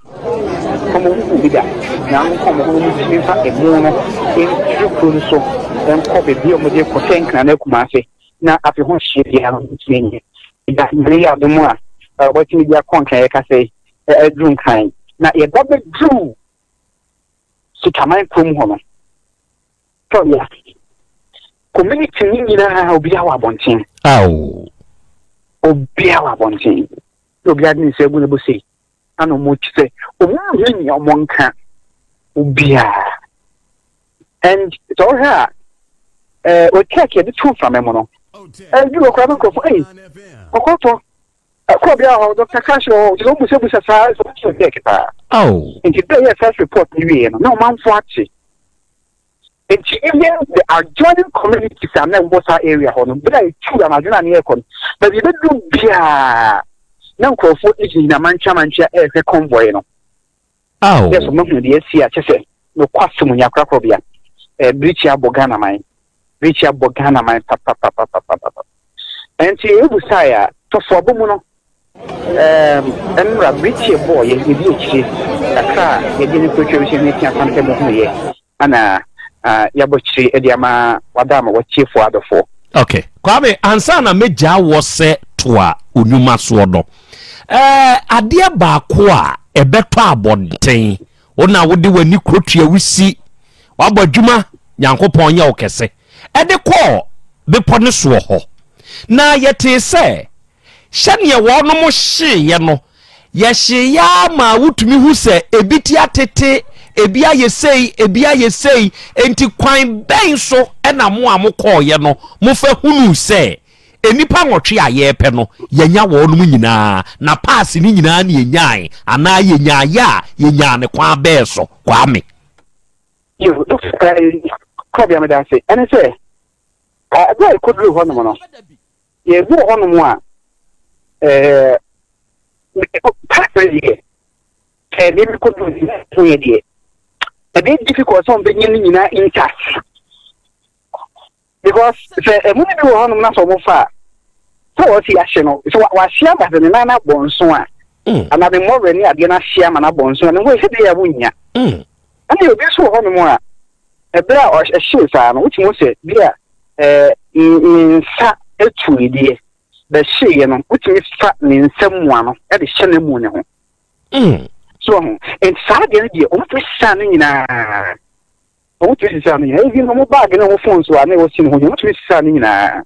Speaker 4: wɔnhuu bi da, na wɔnkɔ wɔn ho na wɔntumi mfa ɛmo no mfiri kuro no so nkɔ baabi a wɔde rekɔ sɛ Nkran anaa Kumase, na afei ho hyeɛ biara no wɔntumi nyɛ. Da Nyame yɛ adom a wɔatumi de akɔ Nkran yɛkasa yi aduru Nkran na yɛba bɛduru Sikaman kurom hɔ no, Tɔ ya. Community ni nyinaa obiara wɔ abɔnten.
Speaker 2: Aw.
Speaker 4: Obiara wɔ abɔnten. Na obiara de ne nsa agu ne bo sei. Ana ɔmo kyi sɛ ɔmo nhu nea ɔmo nka obiara. And sɛ ɔhwɛ a. Ɛɛ otɛk yɛde to mframa mu no, ɛbi wɔ koraa na nkurɔfoɔ ei kɔkɔtɔ ɛkɔ bi hɔ Dr. Cash wɔ hɔ, kyerɛ wɔn busabusa saa sɛ wɔn kyerɛ paa. Nti bɛɛ yɛ first report ni wie no na ɔmanfoɔ ate. Nti even the adjoining communities a na ɛwɔ saa area hɔ no, bere a etu anadwo na ne yɛkɔ no, baabi ebedu biara na nkurɔfoɔ gyinagyina mantwa mantwa ɛrehwɛ convoy no. Yɛ so mahu deɛ asi a kyɛ sɛ nokwasɛm ni akorakorɔbea eh, birikyi abɔ Ghana man, birikyi abɔ Ghana man papapapapapapa. Ɛnti yɛbusae a, tɔfoabɔ mu no, eh, ɛnora birikyi ɛbɔɔ yɛ, yɛdi akyire kakra a yɛde ne kurokyerɛ bi hyɛ ne tia santɛ mu hu yɛ, ana ah, yɛabɔ kyire de ama wada ama watiefoɔ adɔfoɔ.
Speaker 2: Ok, Kwame, ansa na mɛgyaa wɔ sɛ toa onwuma soɔ no, eh, adeɛ baako a ɛbɛtɔ abɔnten, wo na wode w'ani kurotua wusi, wabɔ adwuma, Nyankopɔn nyɛ wo kɛse, ɛde kɔɔ bepɔ no soɔ hɔ, na yɛtee sɛ Sɛdeɛ wɔnom hyeeɛ no, yɛhyeeɛ ara maa wotumi hu sɛ ebi ti atete, ebi ayɛ sei, ebi ayɛ sei. Enti kwan bɛn so na mo a mokɔeɛ no mofa hunuu sɛ nnipa nwɔtwe a yɛrepɛ no, yɛanya wɔnom nyinaa, na paase no nyinaa na yɛnyaae, anaa yɛnyaaeɛ a yɛnyaa no kwan bɛn so? Kwame.
Speaker 4: Yo, Dɔkta, Krɔbea meda ase. Ɛne sɛ, ɛberɛ a yɛkɔduruu hɔnom no, Yɛn bi wɔ hɔnom a, ɛɛ, pastor deɛ, sɛ me me kɔdu ho yɛ deɛ, ɛbɛyɛ difficult sɛ wɔbɛnya ne nyinaa intact. Because sɛ ɛmu no bi wɔ hɔnom na sɛ wɔfa a, sɛ wɔsi ahye no, sɛ wahye ama sɛ ne nan abɔ nso a, mm. anaa ne mmɔwerɛ ne adeɛ no ahye ama no abɔ nso a, ne ho ɛsɛ deɛ a wonnya. Mm. Ɛna obi nso wɔ hɔnom a, Ɛberɛ a ɛhyee saa no, wotumi hu sɛ bi a ne nsa tui deɛ, bɛhyeeɛ no, wotumi fa ne nsa mua no de hyɛ n'amu no ho. Mm. So ho. Nti saa deɛ no deɛ, wɔtumi sesaa no nyinaa. Wɔtumi sesaa no nyinaa. Even wɔn baage ne wɔn phones a na ɛwɔ si no ho nyinaa, wɔtumi sesaa no nyinaa.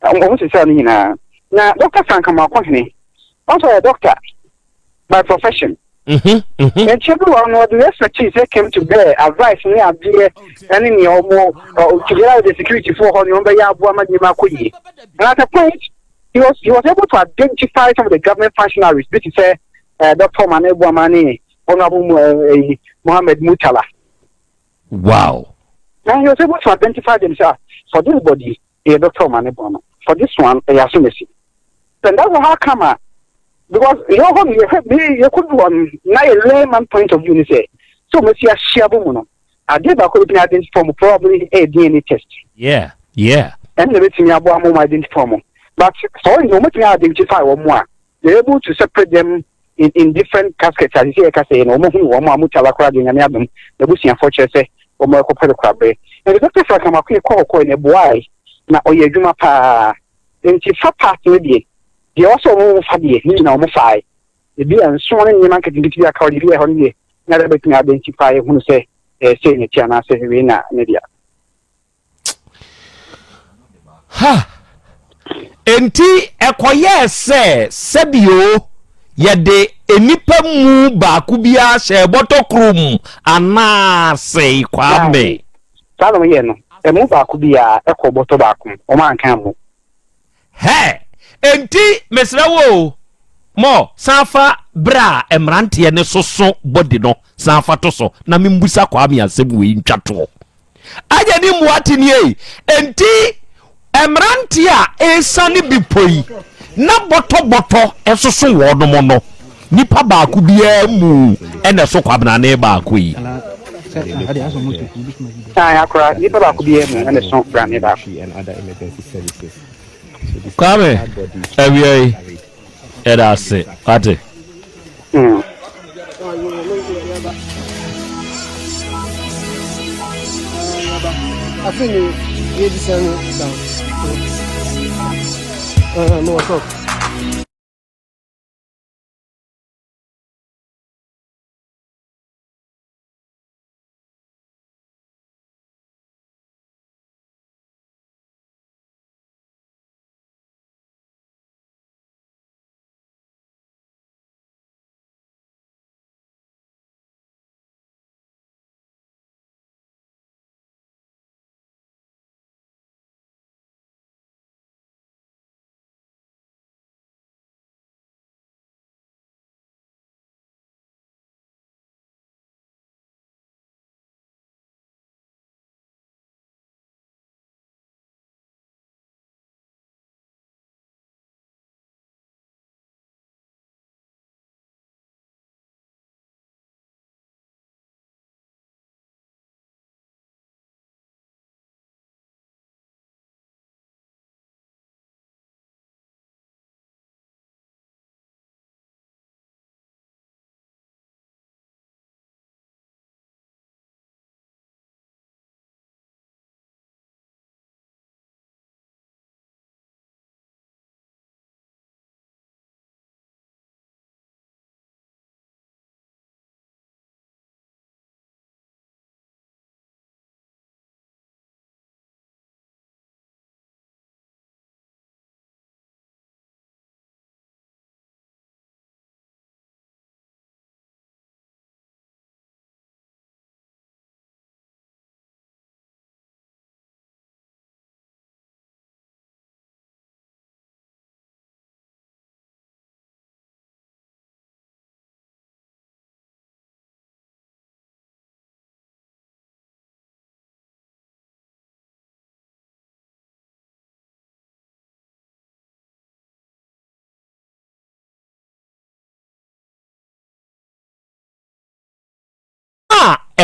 Speaker 4: Wɔn sesaa no nyinaa. Na Dr. Frank Amoakohene, ɔno nso ɔyɛ doctor by profession. Nkyɛ bi wɔ no ɔde expertise came to bear, advice ne adeɛ ɛne nea wɔn together with the security foɔ hɔ nea wɔn bɛyɛ aboa ma nneɛma akɔ yie. And at a point, he was able to identify some of the government functionaries bi te sɛ Dr. Omane Boamah ne Honorable Mohammed Murtala.
Speaker 2: Wow.
Speaker 4: And he was able to identify them sɛ for this body ɛyɛ Dr. Omane Boamah, for this one ɛyɛ Asomasi. And that's how come a because yɛ hɔ no yɛhwɛ bi yɛkɔdu hɔ no na yɛ layman point of view ni sɛ sɛ wɔn asi ahyia bɔ mu no adeɛ baako bɛtumi identify wɔn probably ɛyɛ DNA test.
Speaker 2: Yeah.
Speaker 4: Ɛno na ɛbɛtumi aboa mo identify wɔn, but sɛ wɔn nyinaa wɔbɛtumi identify wɔn a, they able to separate them in different caskets. Ase sɛ yɛka sɛ yɛ no wɔn hunu wɔn a wɔn tala koraa deɛ, Nyame adom n'abusuafoɔ kyerɛ sɛ wɔn ɛkɔpɛ no korabere. Nti Dr. Frank Amoakohene kɔ hɔ kɔɛ na ɛboae na ɔyɛ adwuma paa. Nti fa part no deɛ, deɛ ɔsɛ wɔn fa deɛ ne nyinaa wɔn fae, ebi a nson ne nneɛma nketenkete bi aka hɔ deɛ, ebi yɛ hɔ no deɛ na ɛdɛ bɛtumi identify ehunu sɛ ɛyɛ sɛ n'akyi anaasɛ wei na ne deɛ.
Speaker 2: Ha! Enti ɛkɔyɛɛ sɛ sɛbio yɛde nnipa mu baako biara hyɛɛ bɔtɔ koro mu anaasɛ, Kwame?
Speaker 4: Saa na wɔyɛɛ no, ɛmu baako biara ɛkɔ bɔtɔ baako mu, wɔn anka mu.
Speaker 2: Hɛ! Enti mesrɛ wo o, mɔ san fa berɛ a mmeranteɛ no soso body no san fa to so na membusa Kwame asɛm wei ntwa toɔ. Agya ne mmoa te nie. Enti mmeranteɛ a ɛresiane bepɔ yi na bɔtɔbɔtɔ ɛsoso wɔnom no, nipa baako biara mu ɛna ɛso kwabenane baako yi?
Speaker 4: Akora nipa baako biara mu ɛna ɛso brane baako.
Speaker 2: Kwame, awia yi ɛda ase wate.
Speaker 5: Afei ne yɛbisa no down. Mewɔ shop.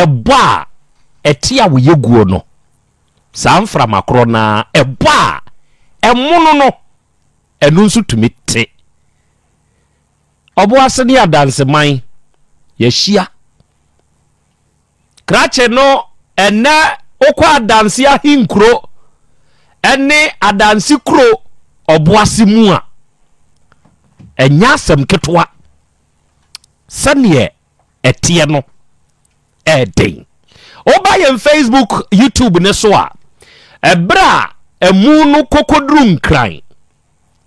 Speaker 2: ɛbɔ a ɛte a woyɛ guo no, saa mframa korɔ no ara ɛbɔ a ɛmono no, ɛno nso tumi te. Ɔboase ne Adanseman, yɛahyia. Krakye no, ɛnnɛ wokɔ Adanse ahenkuro ne Adanse kuro Ɔboase mu a, ɛnyɛ asɛm ketewa. Sɛdeɛ ɛteɛ no, ɛɛden. Woba yɛn Facebook, YouTube ne so a, ɛberɛ a ɛmu no kɔkɔduru Nkran,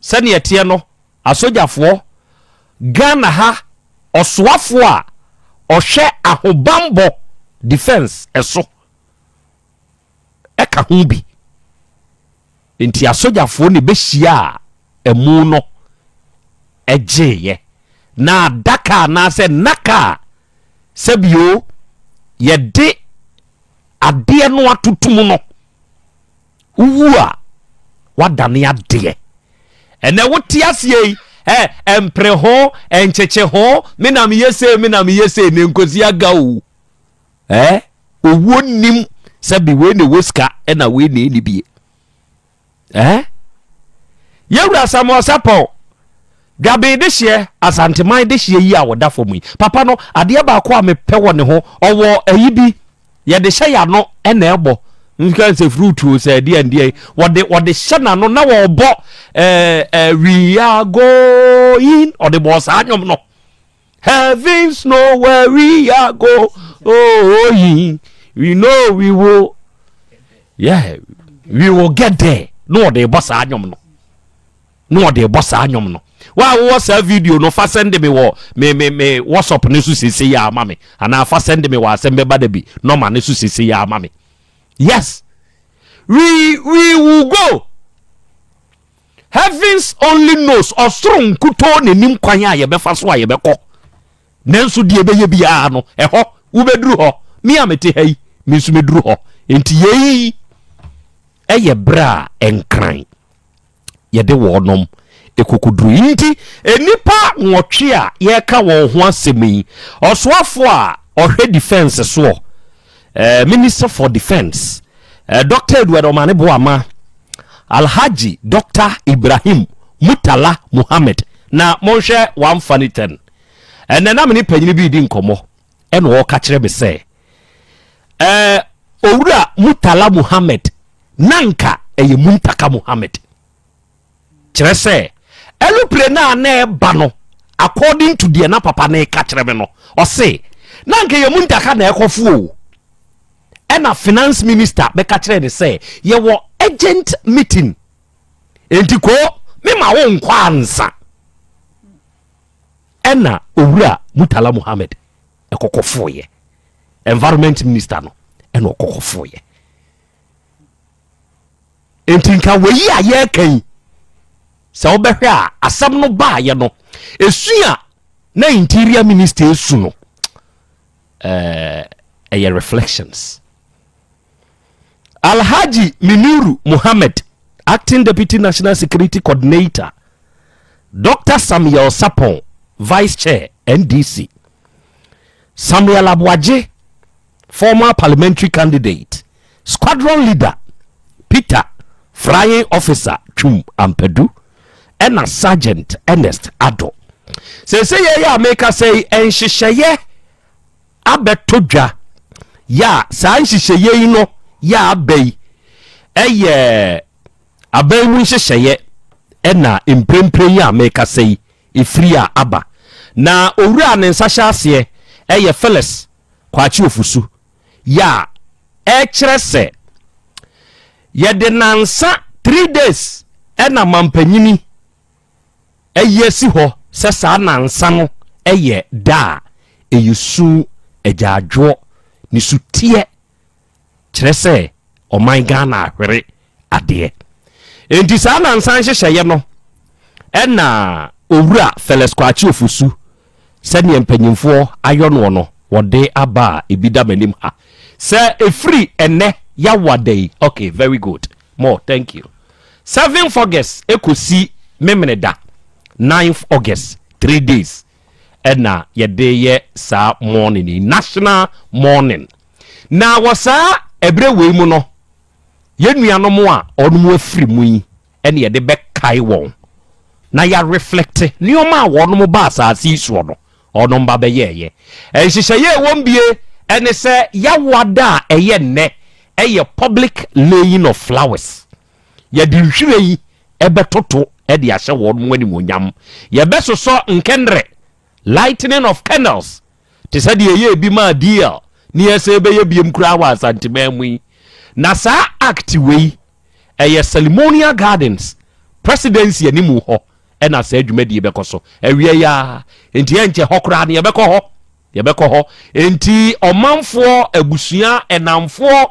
Speaker 2: sɛdeɛ ɛteɛ no, Asogyafoɔ, Ghana ha ɔsoafoɔ a ɔhwɛ ahobanbɔ, defence, so ka ho bi. Nti asogyafoɔ na ɛbɛhyiaa amu no gyeeɛ. Na adaka anaasɛ nnaka a sɛbio yɛde adeɛ no atoto mu no, Wowu a, woadane adeɛ. Ɛnɛ wote aseɛ yi, ɛ ɛmpere ho, ɛnkyekye ho, me na meyɛ sei, me na meyɛ sei, ne nkosi aga o. Ɛ owuo nim sɛ bi wei na ɛwɔ sika ɛna wei na ɛni bie. Ɛ Yɛwura Samuel Sarpong, Dwaben dehyeɛ, Asanteman dehyeɛ yi a ɔda fam yi, papa no, adeɛ baako a mepɛ wɔ ne ho, ɔwɔ ayi bi, yɛde hyɛ y'ano na ɛbɔ, nka sɛ fruit o, sɛ ɛdeɛ ndeɛ, wɔde wɔde hyɛ n'ano na wɔbɔ ɛɛ ɛɛ we are going, ɔde bɔɔ saa nnwom no. Heavens know where we are going, we know we will, yeah, we will get there. Na ɔde bɔ saa nnwom no. na ɔde rebɔ saa nnwom no. Wo a wowɔ saa video no, fa sɛnde me wɔ me me me WhatsApp no so sese yi ara ma me, anaa fa sɛnde me wɔ asɛm bɛba da bi nɔma no so sese yi ara ma me. Yes, we we will go. Heavens only knows, ɔsoro nkutoo na enim kwan a yɛbɛfa so a yɛbɛkɔ. Nanso deɛ ɛbɛyɛ biara no, ɛhɔ wobɛduru hɔ. Me a mete ha yi, me nso mɛduru hɔ. Enti yei ɛyɛ berɛ a nkran yɛde wɔnom kokoduru yi nti, nnipa nwɔtwe a yɛreka wɔn ho asɛm yi, ɔsoafoɔ a ɔhwɛ defence soɔ, eh, Minister for Defence, eh, Dr. Edward Omane Boama, Alhaji Dr. Ibrahim Murtala Muhammed, na monhwɛ one funny thing. Ɛnɛ na me ne panyini bi redi nkɔmmɔ, ɛna ɔreka kyerɛ me sɛ, eh, Owura Murtala Muhammed na nka ɛyɛ Muntaka Muhammed. Kyerɛ sɛ, ɛlopire no a na ɛba no, according to deɛ na papa no reka kyerɛ me no, ɔse, na nka ɛyɛ Muntaka na ɛkɔfo o. Ɛna finance minister bɛka kyerɛ ne sɛ, yɛwɔ urgent meeting, enti koo, mema wo nkɔ ansa. Ɛna Owura Murtala Muhammed ɛkɔkɔfoeɛ. Environment minister no ɛna ɔkɔkɔfoeɛ. Nti nka wei a yɛreka yi, sɛ wobɛhwɛ a asɛm no baayɛ no, esu a na interior minister esu no, ɛyɛ reflections. Alhaji Minuru Muhammad, acting deputy national security coordinator, Dr. Samuel Sapon, vice chair, NDC, Samuel Aboagye, former parliamentary candidate, squadron leader Peter Flying Officer Twum Ampadu, ɛna Sergeant Ernest Addo. Seesei yɛyɛ a meka sɛ yi, nhyehyɛeɛ abɛtɔ dwa yɛ a saa nhyehyɛeɛ yi no yɛ aba yi ɛyɛ aban mu nhyehyɛeɛ ɛna mprempren yi a meka sɛ yi ɛfiri a aba. Na owura a ne nsa hyɛ aseɛ ɛyɛ Phyllis Kwakye Ofosu yɛ a ɛkyerɛ sɛ yɛde nansa 3 days ɛna mampanyini ayi asi hɔ sɛ saa nansa no ɛyɛ da a ɛyɛ su agyaadwoɔ ne suteɛ kyerɛ sɛ ɔman Ghana ahwere adeɛ. Enti saa nansa nhyehyɛeɛ no ɛna Owura Felix Kwakye Ofosu sɛdeɛ mpanyimfoɔ ayɔ noɔ no wɔde aba a ebi da m'anim ha sɛ ɛfiri ɛnɛ Yawa da yi, ok very good more thank you, 7th August ɛkɔsi Memeneda 9th August, 3 days ɛna yɛde yɛ saa morning yi, national morning. Na wɔ saa ɛberɛ wei mu no, yɛn nuanom a wɔnom afiri mu yi ɛne yɛde bɛkae wɔn na yɛareflect nneɛma a wɔnom ba asase yi soɔ no wɔnom ba bɛyɛɛyɛ. Nhyehyɛeɛ a ɛwɔ mu bie ɛne sɛ Yawoada a ɛyɛ nnɛ ɛyɛ public laying of flowers. Yɛde nhwiren yi ɛbɛtoto ɛde ahyɛ wɔn animuonyam. Yɛbɛsosɔ nkɛnrɛ, lightening of candles, te sɛ deɛ ɛyɛ ebi maa DL ne yɛsɛ ɛbɛyɛ biem koraa wɔ Asanteman mu yi. Na saa act wei ɛyɛ Ceremonial Gardens, Presidency animu hɔ ɛna saa dwumadie bɛkɔ so awia yi a. Nti ɛnkyɛ hɔ koraa no yɛbɛkɔ hɔ, yɛbɛkɔ hɔ. Nti ɔmanfoɔ, abusua, ɛnamfoɔ,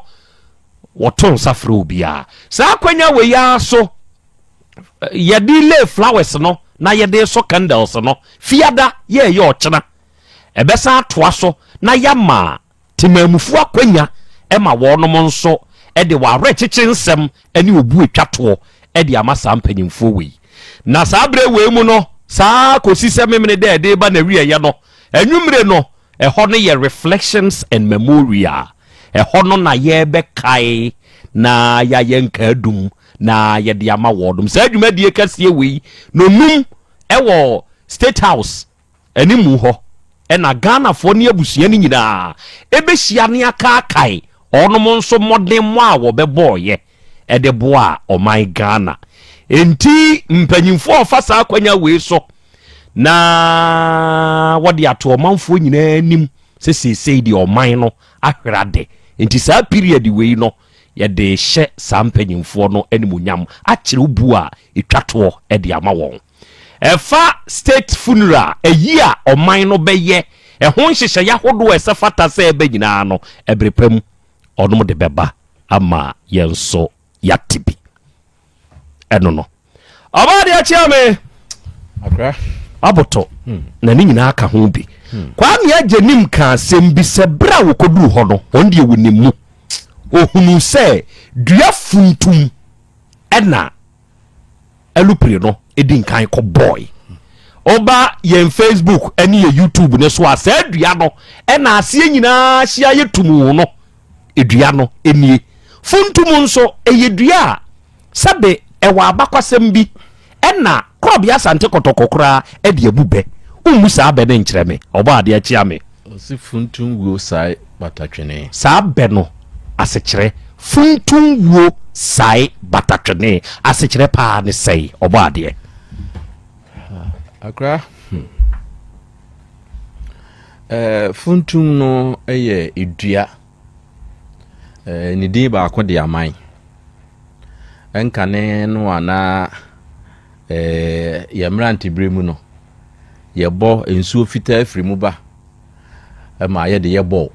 Speaker 2: wɔto nsa frɛ obiara. Saa akwanya wei ara so yɛde lay flowers no na yɛde sɔ candles no. Fiada yɛɛyɛ ɔkyena ɛbɛsan atoa so na yɛama temamufoɔ akwanya ɛma wɔnom nso ɛde wɔawerɛkyekye nsɛm ɛne obu etwa toɔ ɛde ama saa mpanyimfoɔ wei. Na saa berɛ wei mu no, saa kɔsi sɛ Memene dɛ ɛde ba na wieɛ no anwummere no, ɛhɔ no yɛ reflections and memorial. Ɛhɔ no na yɛbɛkae na yɛayɛ nkaadum na yɛde ama wɔnom. Saa dwumadie kɛseɛ wei na onum ɛwɔ State House animu hɔ ɛna Ghanafoɔ ne abusua no nyinaa ɛbɛhyia ne akaakae ɔnom nso mmɔden a wɔbɛbɔɔyɛ ɛde boa ɔman Ghana. Enti mpanyimfoɔ a ɔfa saa akwanya wei so na wɔde ato ɔmanfoɔ nyinaa anim sɛ seesei deɛ ɔman no ahwere ade, nti saa period wei no yɛde hyɛ saa mpanyimfoɔ no animuonyam, akyerɛ bu a ɛtwa toɔ de ama wɔn. Ɛfa state funeral ɛyi a ɔman no bɛyɛ, ɛho nhyehyɛeɛ ahodoɔ a ɛsɛ fata sɛ ɛbɛ nyinaa no, ɛbere pa mu ɔnom de bɛba ama yɛn nso yɛate bi. Ɛno no ɔbaa deɛ akyea me.
Speaker 3: Akra.
Speaker 2: Aboto na ne nyinaa ka ho bi. Kwame Agyenim ka asɛm bi sɛ berɛ a wɔkɔduru hɔ no, ɔn deɛ wɔnim mu ɔhunu sɛ dua funtum ɛna alupere no ɛdi nkan kɔ bɔɔe. Ɔba yɛn Facebook ɛne yɛn YouTube ne so a, saa dua no ɛna aseɛ nyinaa hyia yɛ tumu no. Dua no nie, funtum nso ɛyɛ dua a sɛbe ɛwɔ abakwasɛm bi ɛna Korɔbea Asante Kɔtɔkɔ koraa ɛde abu bɛ. Wommu saa bɛ ne nkyerɛ me, ɔbɔ adeɛ kyea me.
Speaker 3: Ɔsi funtum wuo sae batatwene.
Speaker 2: Saa bɛ no asekyerɛ, funtum wuo sae batatwene, asekyerɛ paa ne sɛe, ɔbɔ adeɛ?
Speaker 3: Akra. Funtum no yɛ edua. Ne din baako de aman. Ɛnkane no a na yɛn mmerantebere mu no, yɛbɔ nsuo fitaa firi mu ba ma yɛde yɛ bɔɔl.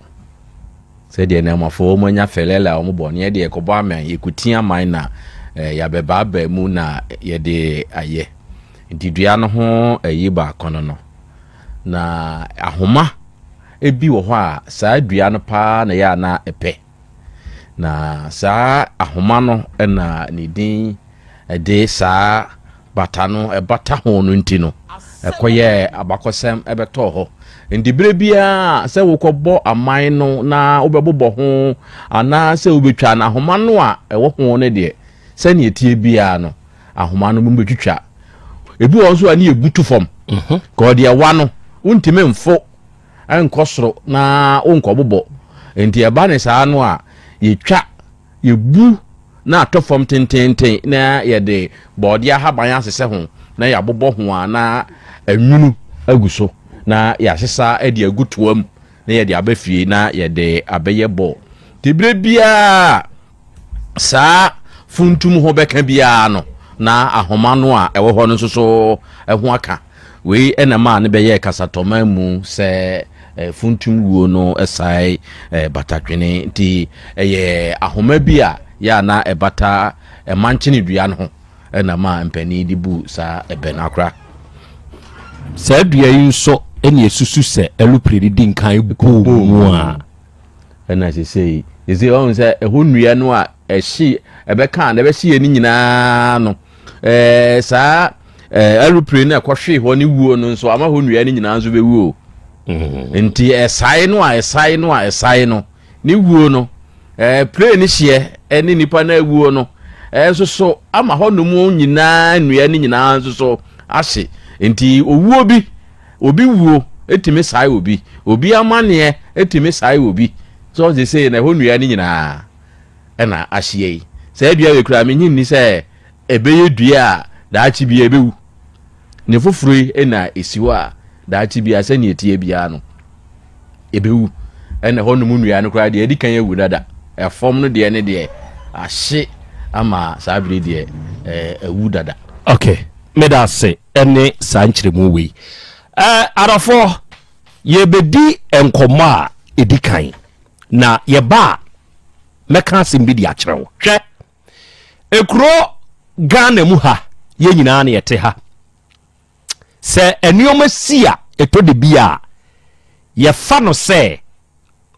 Speaker 3: Sɛdeɛ nnɛɛmafoɔ wɔn anya fɛlɛlɛ a wɔn bɔ no, yɛde yɛkɔbɔ aman, yɛkɔti aman na yɛabɛbaabaa mu na yɛde ayɛ. Nti dua no ho ayi baako no no. Na ahoma bi wɔ hɔ a saa dua no paa na ɛyɛ a na ɛpɛ. Na saa ahoma no na ne din de saa bata no ɛbata ho no nti no, ɛkɔyɛɛ abakɔsɛm ɛbɛtɔɔ hɔ. Nti berɛ biara sɛ wokɔbɔ aman no na wobɛbobɔ ho anaasɛ wobɛtwa no, ahoma no a ɛwɔ ho no deɛ, sɛnea ɛteɛ biara no, ahoma no mu bɛtwitwa. Ebi wɔ nso a ne yɛbu to fam. Ka ɔde ɛwa no, wontumi mfo nkɔ soro na wonkɔbobɔ. Nti ɛba ne saa no a, yɛtwa, yɛbu na atɔ fam tententen na yɛde bɔɔdeɛ ahaban asesɛ ho na yɛabobɔ ho a na anwunu agu so na yɛasesa de agu toa mu na yɛde aba fie na yɛde abɛyɛ bɔɔl. Nti berɛ biara saa funtum ho bɛka biara no, na ahoma no a ɛwɔ hɔ no nso so ho aka. Wei na maa no bɛyɛɛ kasatɔma mu sɛ funtum wuo no sae batatwene. Nti ɛyɛ ahoma bi a yɛ a na ɛbata ɛmankyene dua no ho na maa mpanin de bu saa ɛbɛ no akora.
Speaker 2: Saa dua yi nso ɛna esusu sɛ alupere de di nkan bɔɔ mu a.
Speaker 3: Ɛna sesei, sesei ɔhu sɛ ɛhɔ nnua no a ɛhye ɛbɛka na ɛbɛhye yɛ no nyinaa no, saa aeroplane no ɛkɔhwee hɔ ne wuo no nso ama hɔ nnua no nyinaa nso bɛwu o. Nti ɛsae no a ɛsae no a ɛsae no. Ne wuo no, ɛɛ plane no hyeɛ ɛne nipa no awuo no nso so ama hɔnom nyinaa nnua no nyinaa nso so ahye. Nti owuo bi, obi wuo etumi sae obi, obi amaneɛ etumi sae obi. So ɔse sei na ɛhɔ nnua no nyinaa ɛna ahyeɛ yi. Saa dua wei koraa menye nni sɛ ɛbɛyɛ dua a daakye bi ɛbɛwu. Ne foforɔ yi na ɛsi hɔ a daakye bi a sɛnea ɛteɛ biara no ɛbɛwu. Ɛna ɛhɔnom nnua no koraa deɛ ɛdi kan awu dada. Ɛfam no deɛ ne deɛ ahye ama saa bere deɛ awu dada.
Speaker 2: Ok, meda ase ɛne saa nkyerɛmu wei. Ɛɛ adɔfoɔ, yɛbɛdi nkɔmmɔ a ɛdi kan na yɛba a mɛka asɛm bi de akyerɛ wo. Hwɛ, Ekuro Ghana mu ha, yɛn nyinaa na yɛte ha. Sɛ nneɛma si a, ɛtɔ de bi a, yɛfa no sɛ,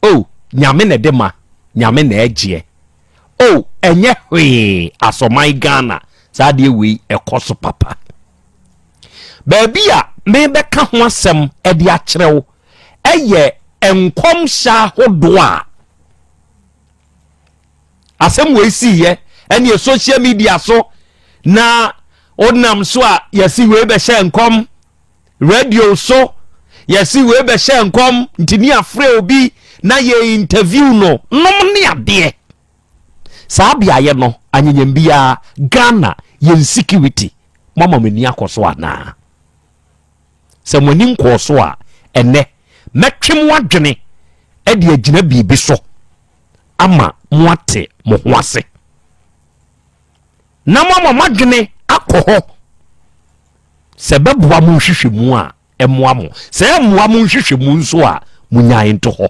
Speaker 2: oh, Nyame na ɛde ma, Nyame na ɛgyeɛ. Oh, ɛnyɛ hwee asɔman Ghana, saa adeɛ wei ɛkɔ so papa. Baabi a mebɛka ho asɛm de akyerɛ wo ɛyɛ nkɔmhyɛ ahodoɔ a asɛm wei siiɛ ɛneɛ social media so na wonam so a yɛsi wei bɛhyɛ nkɔm radio so yɛsi wei bɛhyɛ nkɔm nti ne afrɛ obi na yɛ interview no nom ne adeɛ saa beaeɛ no anyenyam biara Ghana yɛn security mama mo ani akɔ so anaa Sɛ mo ani nkɔɔ so a, ɛnnɛ, mɛtwe mo adwene de agyina biribi so ama moate mo ho ase, na moama mo adwene akɔ hɔ. Sɛ ɛbɛboa mo nhwehwɛmu a, ɛmmoa mo. Sɛ ɛmmoa mo nhwehwɛmu nso a, monyae nto hɔ.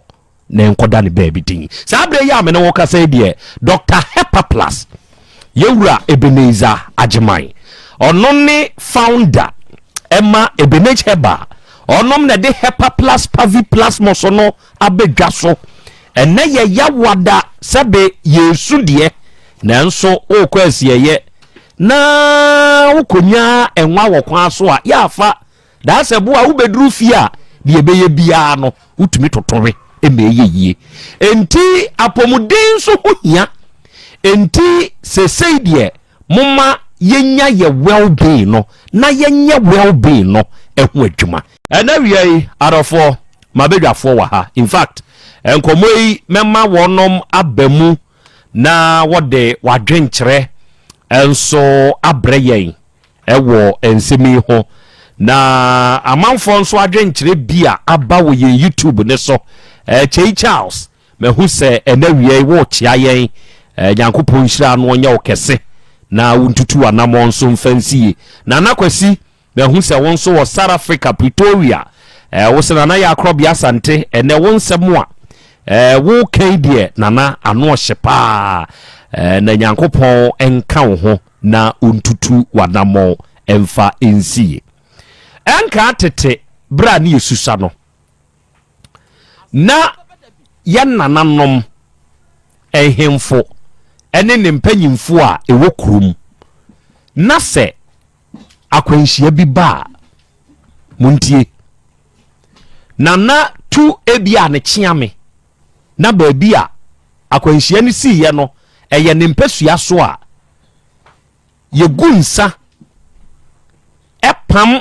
Speaker 2: na ɛnkɔda ne baabi din. Saa berɛ yi a me ne wo kasa yi deɛ, Dr. Hepaplus, yɛwura Ebenezer Agyeman, ɔno ne founder ɛma Ebenage Herbal, ɔnom na ɛde Hepaplus Pavi Plasmos no abɛdwa so. Ɛnɛ yɛ yawada sɛbe yɛresu deɛ, nanso wokɔ asieeɛ na wokɔnya nwa wɔ kwan so a, yɛafa Daa sɛ bo a wobɛduru fie a, deɛ ɛbɛyɛ biara no, wotumi toto we ma ɛyɛ yie. Enti apɔmuden nso ho hia. Enti seesei deɛ, momma yɛnya yɛ well-being no na yɛnyɛ well-being no ho adwuma. Ɛnɛ awia yi, adɔfoɔ, m'abadwafoɔ wɔ ha. In fact, nkɔmmɔ yi mɛma wɔnom aba mu na wɔde w'adwenkyerɛ nso abrɛ yɛn. wɔ nsɛm yi ho. Na amanfoɔ nso adwenkyerɛ bi a aba wɔ yɛn YouTube ne so. Eh, Kyei Charles, mahu sɛ ɛnɛ awia yi worekyea yɛn. Eh, Nyankopɔn nhyira no ɔnyɛ wo kɛse na wontutu w'anammɔn nso mfa nsi yie. Nana Kwasi, mahu sɛ wo nso wɔ South Africa, Pretoria. Eh, wo sɛ Nana yɛ akorɔbea Asante, ɛnɛ wo nsɛm a eh, woka yi deɛ Nana ano ɔhye paa. Eh, na Nyankopɔn nka wo ho. na ontutu w'anammɔn mfa nsi ye. Ɛnkaa tete berɛ a ne yɛsusua no, na yɛn nananom, nhemfo ne ne mpanyimfoɔ a ɛwɔ kurom, na sɛ akwanhyia bi ba a, montie, Nana tu ebia ne kyeame na baabi a akwanhyia no siiɛ no, ɛyɛ ne mpasua so a, yɛgu nsa pam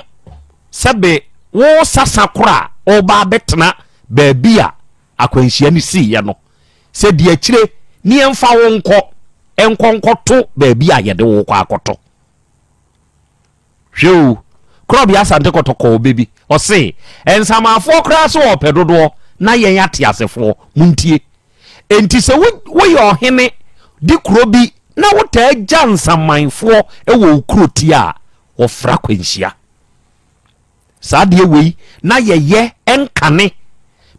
Speaker 2: sɛbe wo sasa koro a ɔreba abɛtena baabi a akwanhyia no siiɛ no, sɛ di akyire ne yɛmfa wo nkɔ nkɔ nkɔto baabi a yɛde wo kɔ akɔto. Hwɛ o, Korɔbea Asante Kɔtɔkɔɔ bɛ bi, ɔse, Nsamanfoɔ koraa se wɔpɛ dodoɔ, na yɛn ateasefoɔ, montie. Enti sɛ wo, woyɛ ɔhene de kuro bi na wotaa gya nsamanfoɔ wɔ wo kuro ti a, wɔfra kwanhyia. Saa adeɛ wei na yɛyɛ nkane.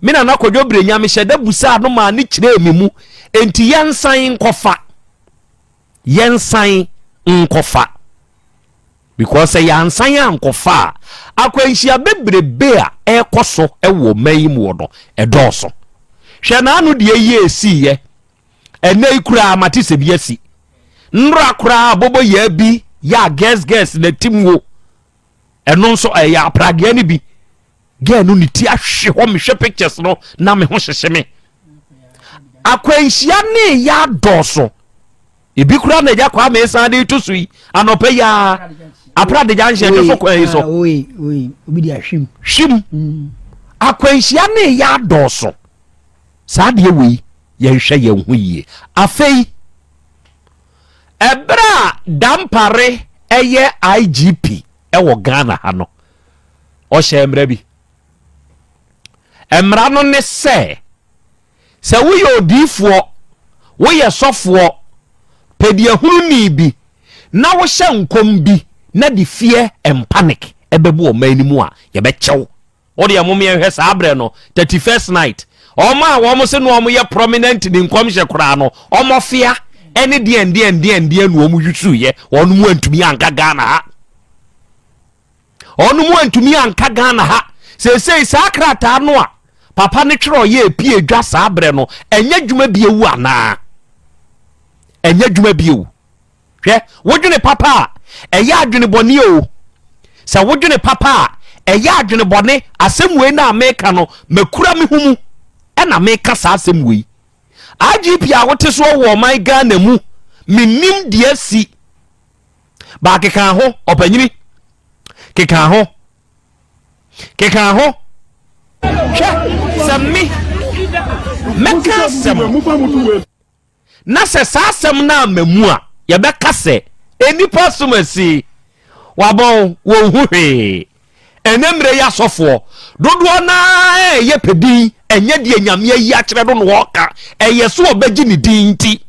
Speaker 2: Me Nana Kwadwo Brenya, mehyɛ da busaa no maa ne kyerɛɛ me mu, enti yɛnsan nkɔfa. Yɛnsan nkɔfa. Because sɛ yɛansan ankɔfa a, akwanhyia bebrebe a ɛrekɔ so wɔ ɔman yi mu wɔ no, ɛdɔɔso. Hwɛ n'ano deɛ yi a ɛsiiɛ. Ɛnɛ yi koraa mate sɛ bi asi. Nnora koraa aboboyaa bi yɛ a girls girls na tim wo. Ɛno nso ɛyɛ apradeɛ no bi. Girl no ne ti ahwe hɔ mehwɛ pictures no na me ho hyehye me. Akwanhyia ne yɛ adɔɔso. Ebi koraa na Agya Kwame san de to so yi anɔpa yi ara. Aprade junction de so kwan yi so.
Speaker 5: Obi de ahwim.
Speaker 2: Hwim. Akwanhyia ne yɛ adɔɔso. Saa adeɛ wei yɛnhwɛ yɛn ho yie. Afei ɛberɛ a Dampare ɛyɛ IGP ɛwɔ Ghana ha no, ɔhyɛ mmara bi. Mmara no ne sɛ, sɛ woyɛ odiyifoɔ, woyɛ sɔfoɔ, pɛdeɛhununi bi, na wohyɛ nkɔm bi na de fear and panic ɛbɛbu ɔman no mu a, yɛbɛkyɛ wo. Wo deɛ mom yɛnhwɛ saa berɛ no, 31st night, wɔn a wɔn se no wɔn yɛ prominent ne nkɔmhyɛ koraa no, wɔn ɔfea ɛne deɛn deɛn deɛn deɛn na wɔn yusuiɛ, wɔn mu antumi anka Ghana ha. Wɔn mu antumi anka Ghana ha. Seesei saa krataa no a papa no twerɛ yɛ epie dwa saa berɛ no, ɛnyɛ adwuma bio anaa? Ɛnyɛ adwuma bio. Hwɛ, wodwene papa a, ɛyɛ adwene bɔne o. Sɛ wodwene papa a, ɛyɛ adwene bɔne. Asɛm wei no a meka no, makura me ho mu ɛna meka saa asɛm wei. IGP a wote soɔ wɔ ɔman Ghana mu, mennim deɛ asi. Baa keka ho, ɔpanyini. Keka ho. Keka ho. Hwɛ, sɛ me, mɛka asɛm. Na sɛ saa asɛm no amma mu a, yɛbɛka sɛ, Nnipa som asi, wɔabɔn, wɔnhu hwee. Ɛnnɛ mmerɛ yi asɔfoɔ dodoɔ no ara reyɛ pɛ din, ɛnyɛ deɛ Nyame ayi akyerɛ no na wɔreka, ɛyɛ so wɔbɛgye ne din nti.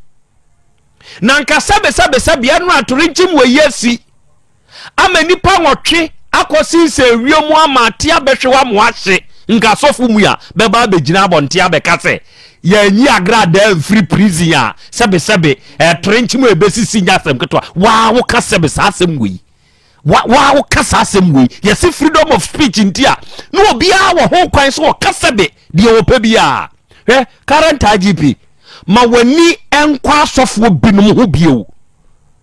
Speaker 2: Na nka sɛbesɛbesɛbe ɛno atorenkyem wɔ yi asi. ama nnipa nwɔtwe akɔsensɛn wiem ama ate abɛhwe hɔ ama wɔahye, nka asɔfo mu a bɛba abɛgyina abɔnten abɛka sɛ yɛanyi agradaa amfiri prison a sɛbesɛbe ɛtere nkyem a ɛbɛsisi nyɛ asɛm ketewa. Waa woka sɛbe saa asɛm wei. Wa waa woka saa asɛm wei. Yɛse freedom of speech nti a na obiara wɔ ho kwan sɛ ɔka sɛbe deɛ ɔpɛ biara. Hwɛ current IGP ma w'ani nkɔ asɔfoɔ binom ho bio.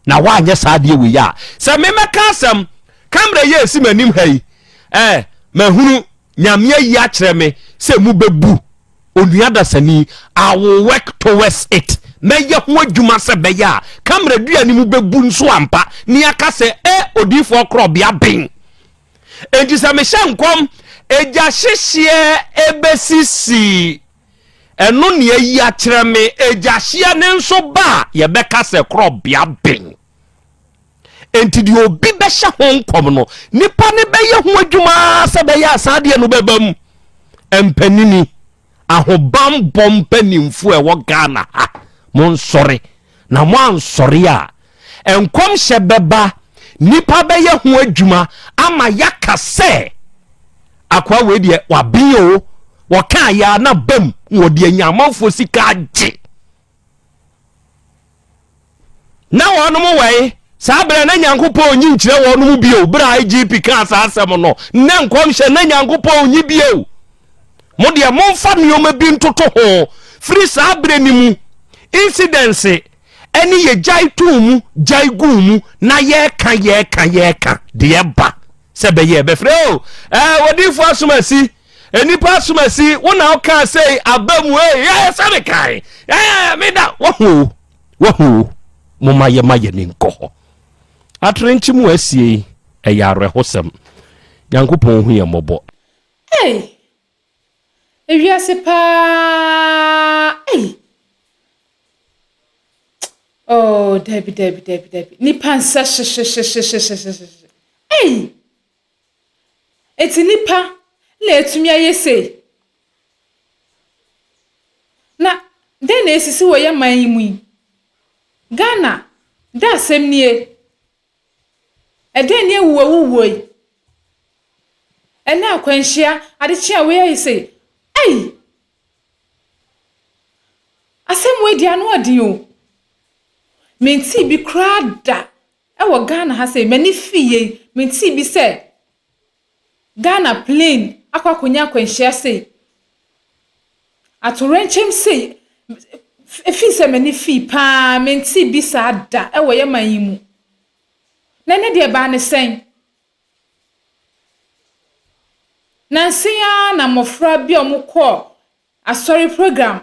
Speaker 2: Na woanyɛ saa adeɛ wei a, sɛ me mɛka asɛm, kamera yi a ɛsi m'anim ha yi, eh, mahunu Nyame ayi akyerɛ me sɛ mu bɛbu onua dasani, I will work towards it. Mɛyɛ ho adwuma sɛ bɛyɛ a kamera dua no mu bɛbu nso ampa, ne aka sɛ, eh, odiyifoɔ korɔbea ben. Enti sɛ mehyɛ nkɔm, egya hyehyeɛ ɛbɛsisi. Ɛno ne ayi akyerɛ me, egyahyeɛ no nso ba a, yɛbɛka sɛ korɔbea ben. Enti deɛ obi bɛhyɛ ho nkɔm no, nipa no bɛyɛ ho adwuma ara sɛ bɛyɛ a saa adeɛ no bɛba mu. Mpanini, ahobanbɔ mpanimfoɔ a ɛwɔ Ghana ha, monsɔre. Na moansɔre a, nkɔmhyɛ bɛba, nnipa bɛyɛ ho adwuma ama yɛaka sɛ akoa wei deɛ waben o, wɔkaa yɛ a na bam na wɔde anya amanfoɔ sika agye. Na wɔnom wɛe saa berɛ na Nyankopɔn nyi nkyerɛ wɔnom bio berɛ a IGP kaa saa asɛm no, na nkɔmhyɛ na Nyankopɔn nyi bio. Mo deɛ momfa nneɛma bi ntoto ho firi saa berɛ no mu incidents ɛne yɛgyae too mu gyae guu mu na yɛreka yɛreka yɛreka deɛ ɛba sɛ bɛyɛ ɛbɛfrɛ o ɛɛ wɔdifo asomasi nnipa asomasi wo na wokaa sɛ aba mu ee yɛyɛ sɛ mekae ɛɛ meda wahu o wahu o moma yɛma yɛne nkɔ hɔ aterenkye mu asie ɛyɛ awerɛhosɛm Nyankopɔn hu yɛn mmɔbɔ.
Speaker 1: Ei! Ewiase paa ei! Oh, dabi, dabi, dabi, dabi. Nipa nsɛ hyehyehyehyehyehye. Ei! Eti nipa na etumi ayɛ sei. Na dɛn na esisi wɔ yɛn man yi mu yi? Ghana, dɛ asɛm nie. Ɛdɛn ne awuwawuwuo yi? Ɛnɛ akwanhyia, adekye a wei ayɛ sei. Ei! Asɛm wei deɛ ano ɔden o. Mentee bi koraa da ɛwɔ Ghana ha sei. M'ani fii yei, mentee bi sɛ Ghana plane akɔ akɔnya akwanhyia sei. Atowrɛnkyɛm sei, ɛfiri sɛ m'ani fii paa, mentee bi saa da wɔ yɛn man yi mu. Na ɛnɛ deɛ ɛbaa ne sɛn? Nansa yi ara na mmɔfra bi a wɔkɔɔ asɔre program.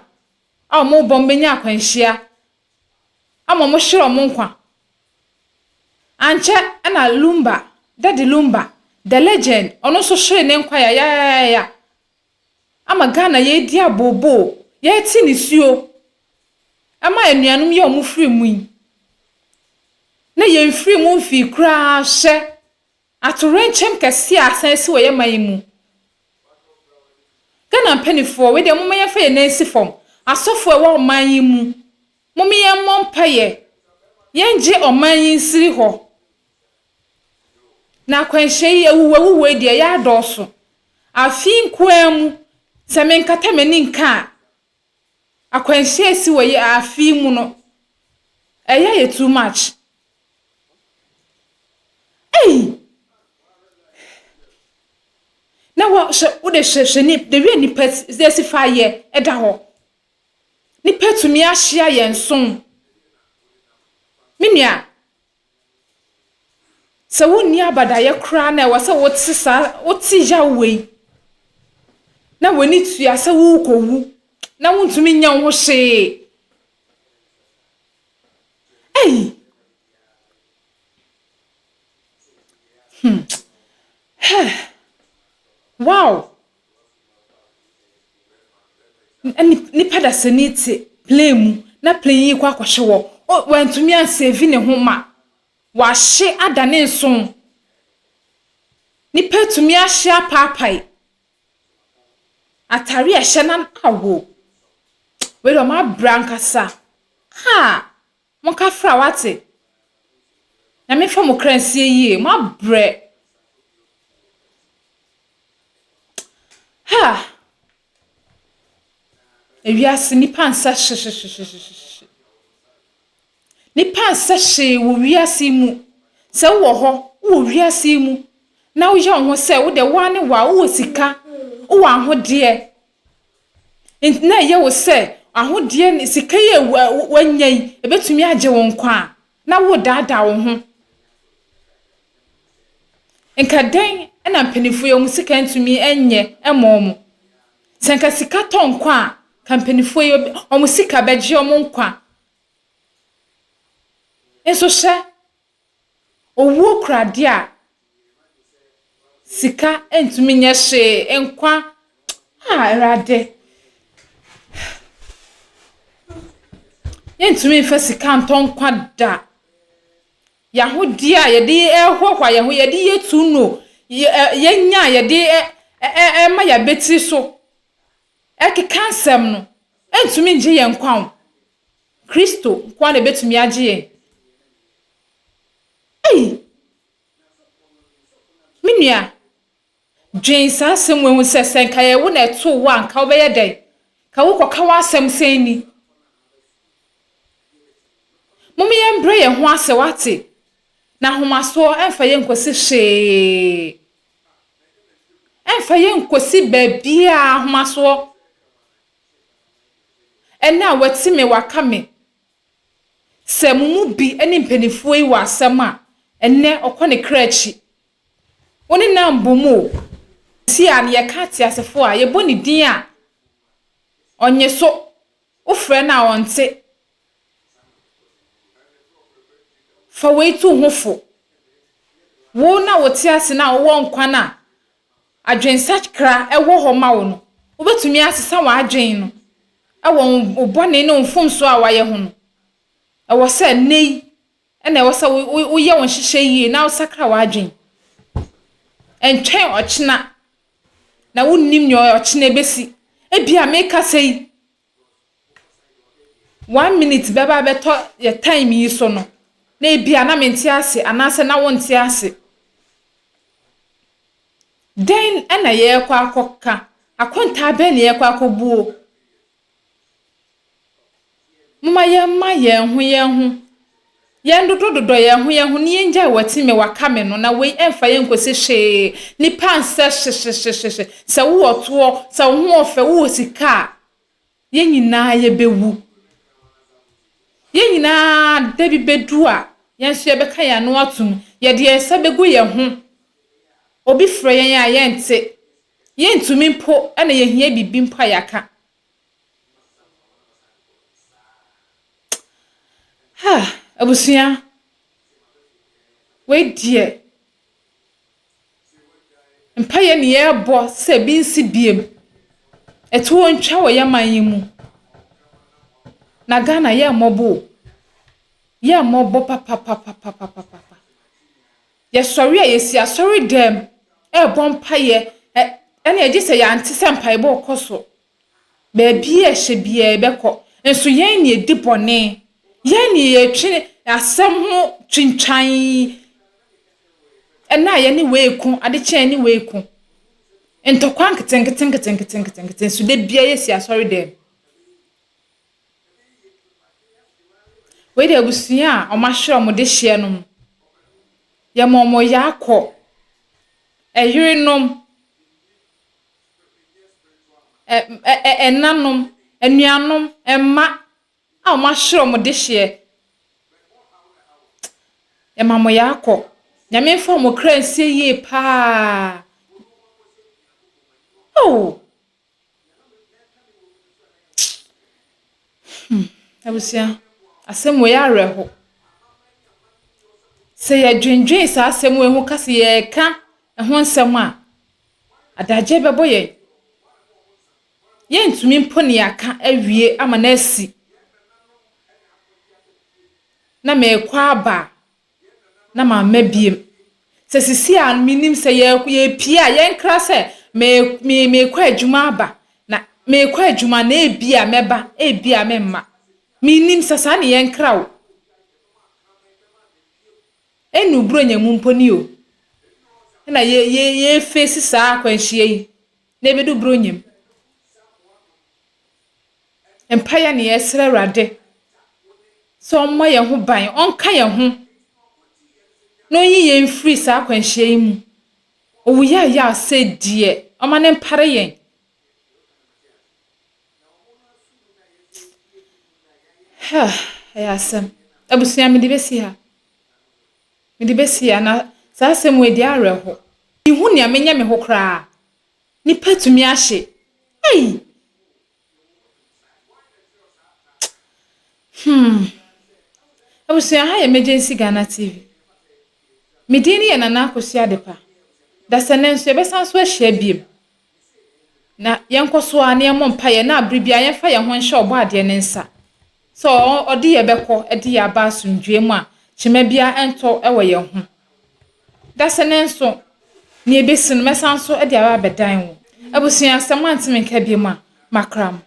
Speaker 1: a wɔrebɔ wɔbɛnya akwanhyia ama wɔhwere wɔn nkwa. Ankyɛ na Lumba, Daddy Lumba, the legend, ɔno nso hweree ne nkwa yayaaya ama Ghana yɛredi abooboo, yɛrete nisuo ma anuanom yi a wɔfiri mu yi. Na yɛmfiri mu mfii koraa hwɛ atowerɛnkyɛm kɛseɛ a asan asi wɔ yɛn man yi mu. Ghana mpaninfoɔ, wei deɛ momma yɛmfa yɛn nan nsi fam. Asɔfoɔ a ɛwɔ ɔman yi mu, mom yɛmmɔ mpaeɛ, yɛngye ɔman yi nsiri hɔ. Na akwanhyia yi, awuwuawuwuo yi deɛ, ɛyɛ adɔɔso. Afe yi nko ara mu, sɛ menkata m'ani nka a, akwanhyia a ɛsi wɔ yɛ afe yi mu no, ɛyɛ ayɛ too much. Ei! Na wɔ hwɛ wode hwɛ hwɛ ni the way nipa si fa yɛ ɛda hɔ. Nipa tumi ahyia yɛn nson. Me nua, sɛ wonni abadayɛ koraa na ɛwɔ sɛ wote saa wote yaw wei na w'ani tua sɛ worekɔwu na wontumi nyɛ wo ho hwee. Ei! Hmm. Heh. Wow! Nipa dasani te plane mu na plane yi kɔ akɔhye wɔ. Wantumi ansave ne ho ma wahye adane nson. Nipa atumi ahye apaapae. Atare a ɛhyɛ no awo. Wei deɛ wɔabrɛ ankasa. Ah! Monka fra wate. Nyame mfa mo kra nsie yie. Moabrɛ. Ha! Ewiase nipa nsɛ hyehyehyehyehye. Nipa nsɛ hwee wɔ wiase yi mu. Sɛ wowɔ hɔ, wowɔ wiase yi mu na woyɛ wo ho sɛ wo deɛ woa ne woa, wowɔ sika, wowɔ ahodeɛ. Nti na ɛyɛ wo sɛ ahodeɛ ne sika yi a woanya yi, ɛbɛtumi agye wo nkwa a, na woredaadaa wo ho. Nka dɛn na mpanimfoɔ yi wɔn sika ntumi nyɛ mma wɔn? Sɛ nka sika tɔ nkwa a, nka mpanimfoɔ yi wɔn sika bɛgye wɔn nkwa. Nso hwɛ, Owuo kura adeɛ a sika ntumi nyɛ hwee, nkwa ah Awurade. Yɛntumi mfa sika ntɔ nkwa da. Yɛn ahodeɛ a yɛde rehoahoa yɛn ho, yɛde yɛ tuuno, yɛnya a yɛde rema yɛn abatiri so ɛkeka nsɛm no, ɛntumi ngye yɛn nkwa o. Kristo nko ara na ebetumi agye yɛn. Ei! Me nua, dwen saa asɛm wei ho sɛ, sɛ nka ɛyɛ wo na ɛtoo wo a, nka wobɛyɛ dɛn? Nka wokɔka w'asɛm sɛn ni? Mom yɛmbrɛ yɛn ho ase, wate? Na ahomasoɔ ɛmfa yɛn nkɔsi hwee. Ɛmfa yɛn nkɔsi baabiara, ahomasoɔ. Ɛnnɛ a wati me, waka me. Sɛ mo mu bi ne mpanimfoɔ yi wɔ asɛm a, ɛnnɛ ɔkɔ ne kra akyi. Wo ne no ammɔ mu o. Seesei a yɛka ateasefoɔ a, yɛbɔ ne din a, ɔnnye so. Wofrɛ no a, ɔnte. Fa wei tu wo ho fo. Wo na wote ase no a wowɔ nkwa no a, adwensakra wɔ hɔ ma wo no, wobɛtumi asesa w'adwene no wɔ wo bɔne ne wo mfomsoɔ a woayɛ ho no. Ɛwɔ sɛ nnɛ yi na ɛwɔ sɛ woyɛ wo nhyehyɛ yie na wosakra w'adwene. Ɛntwɛn ɔkyena na wonnim nea ɔkyena ɛbɛsi. Ebia mekasa yi, one minute bɛba abɛtɔ yɛ time yi so no, na ebia na mente ase anaasɛ na wonte ase. Dɛn na yɛrekɔ akɔka? Akontaa bɛn na yɛrekɔ akɔbuo? Momma yɛmma yɛn ho yɛn ho, yɛndodɔdodɔ yɛn ho yɛn ho na yɛngyae wati me waka me no na wei ɛmfa yɛn nkɔsi hwee. Nnipa nsɛ hyehyehyehyehye. Sɛ wowɔ toɔ, sɛ wo ho ɔfɛ, wowɔ sika a, yɛn nyinaa yɛbɛwu. Yɛn nyinaa da bi bɛdu a, yɛn nso yɛbɛka yɛn ano atom. Yɛde yɛn nsa bɛgu yɛn ho. Obi frɛ yɛn a, yɛnte. Yɛntumi mpo na yɛhia biribi mpo a yɛaka. Abusua, wei deɛ, mpaeɛ ne yɛrebɔ sɛ ebi nsi biem. Ɛtoɔ ntwa wɔ yɛn man yi mu. Na Ghana yɛ mmɔbɔ o. Yɛ mmɔbɔ papapapapapapa. Yɛsɔre a yɛsi asɔre dɛm ɛrebɔ mpaeɛ ɛ ɛne ɛgye sɛ yɛante sɛ mpaebɔ rekɔ so. Baabi a ɛhyɛ biara yɛbɛkɔ. Nso yɛn na yɛdi bɔne. Yɛn na yɛtwe asɛm ho twintwan. Ɛna a yɛne wei ko, adekye a yɛne wei ko. Ntɔkwa nketenkete nketenkete nketenkete nso da biara yɛsi asɔre dɛm. Wei deɛ abusua a wɔahyɛ wɔn dehyeɛ no, yɛma wɔn yaakɔ. Ɛyerenom, ɛ ɛ ɛnanom, anuanom, mma a wɔahyɛ wɔn dehyeɛ. Yɛma mo yaakɔ. Nyame mfa wɔn kra nsie yie paa. Oh! Abusua, asɛm wei awerɛho. Sɛ yɛdwendwen saa asɛm wei ho ka sɛ yɛreka ɛho nsɛm a, adagye bɛbɔ yɛn. Yɛntumi mpo ne yɛaka awie ama no asi. Na merekɔ aba a, na mamma biem. Sɛ sisi a menim sɛ yɛpie a yɛnkra sɛ me me merekɔ adwuma aba na merekɔ adwuma na ebi a mɛba ebi a memma. Menim sɛ saa ne yɛnkra o. Ɛnu buronya mu mpo ni o. Ɛna yɛ yɛ yɛfeesi saa akwanhyia yi na ebedu buronya mu. Mpaeɛ ne yɛsrɛ Awurade sɛ ɔmmɔ yɛn ho ban, ɔnka yɛn ho na ɔnyi yɛn mfiri saa akwanhyia yi mu. Owu yaayaa sɛ deɛ ɔma ne mpare yɛn. Ɛyɛ asɛm. Abusua mede bɛsi ha. Mede bɛsi ha na saa asɛm wei deɛ awerɛho. Mehu nea menyɛ me ho koraa. Nipa tumi ahye. Ei! Abusua ha yɛ Emergency Ghana TV. Me din ne yɛ Nana Akosua Adepa. Dasani nso yɛbɛsan so ahyia biem. Na yɛnkɔ so a na yɛmmɔ mpaeɛ na abere biara yɛmfa yɛn ho nhyɛ ɔbɔ adeɛ ne nsa. Sɛ ɔde yɛ bɛkɔ de yɛ aba asomdwoe mu a, kyema biara ntɔ wɔ yɛn ho. Dasani nso, nea ebesi no mɛsan so de aba abɛdan wo. Abusua sɛ moanteme nka biem a, makra mo.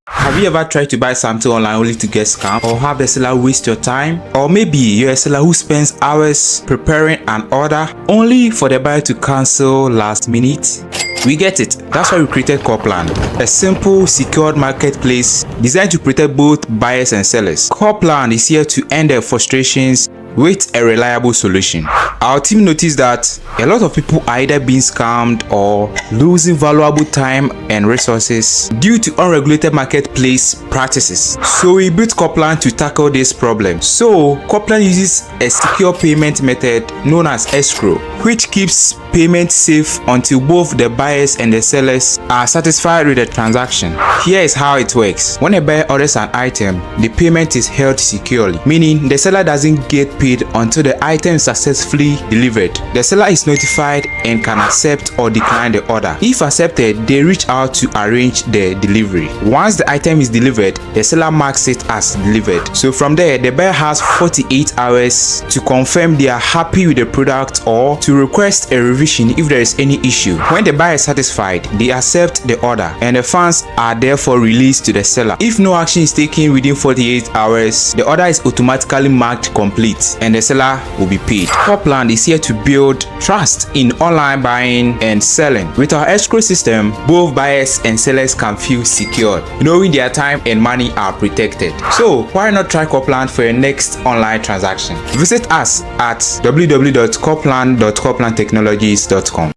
Speaker 6: Have you ever tried to buy something online only to get scammed or have the seller waste your time? Or maybe you're a seller who spends hours preparing an order only for the buyer to cancel last minute? We get it. That's why we created Corplan, a simple, secured marketplace designed to protect both buyers and sellers. Corplan is here to end their frustrations with a reliable solution. Our team noticed that a lot of people are either being scammed or losing valuable time and resources due to unregulated marketplace practices. So we built Corplan to tackle this problem. So Corplan uses a secure payment method known as escrow, which keeps payment safe until both the buyers and the sellers are satisfied with the transaction. Here is how it works. When a buyer orders an item, the payment is held securely, meaning the seller doesn't get paid until the item is successfully delivered. The seller is notified and can accept or decline the order. If accepted, they reach out to arrange the delivery. Once the item is delivered, the seller marks it as delivered. So from there, the buyer has 48 hours to confirm they are happy with the product or to request a revision if there is any issue. When the buyer is satisfied, they accept the order and the funds are therefore released to the seller. If no action is taken within 48 hours, the order is automatically marked complete and the seller will be paid. Corplan is here to build trust in online buying and selling. With our escrow system, both buyers and sellers can feel secured, knowing their time and money are protected. So why not try Corplan for your next online transaction? Visit us at www.corplan.corplantechnologies.com.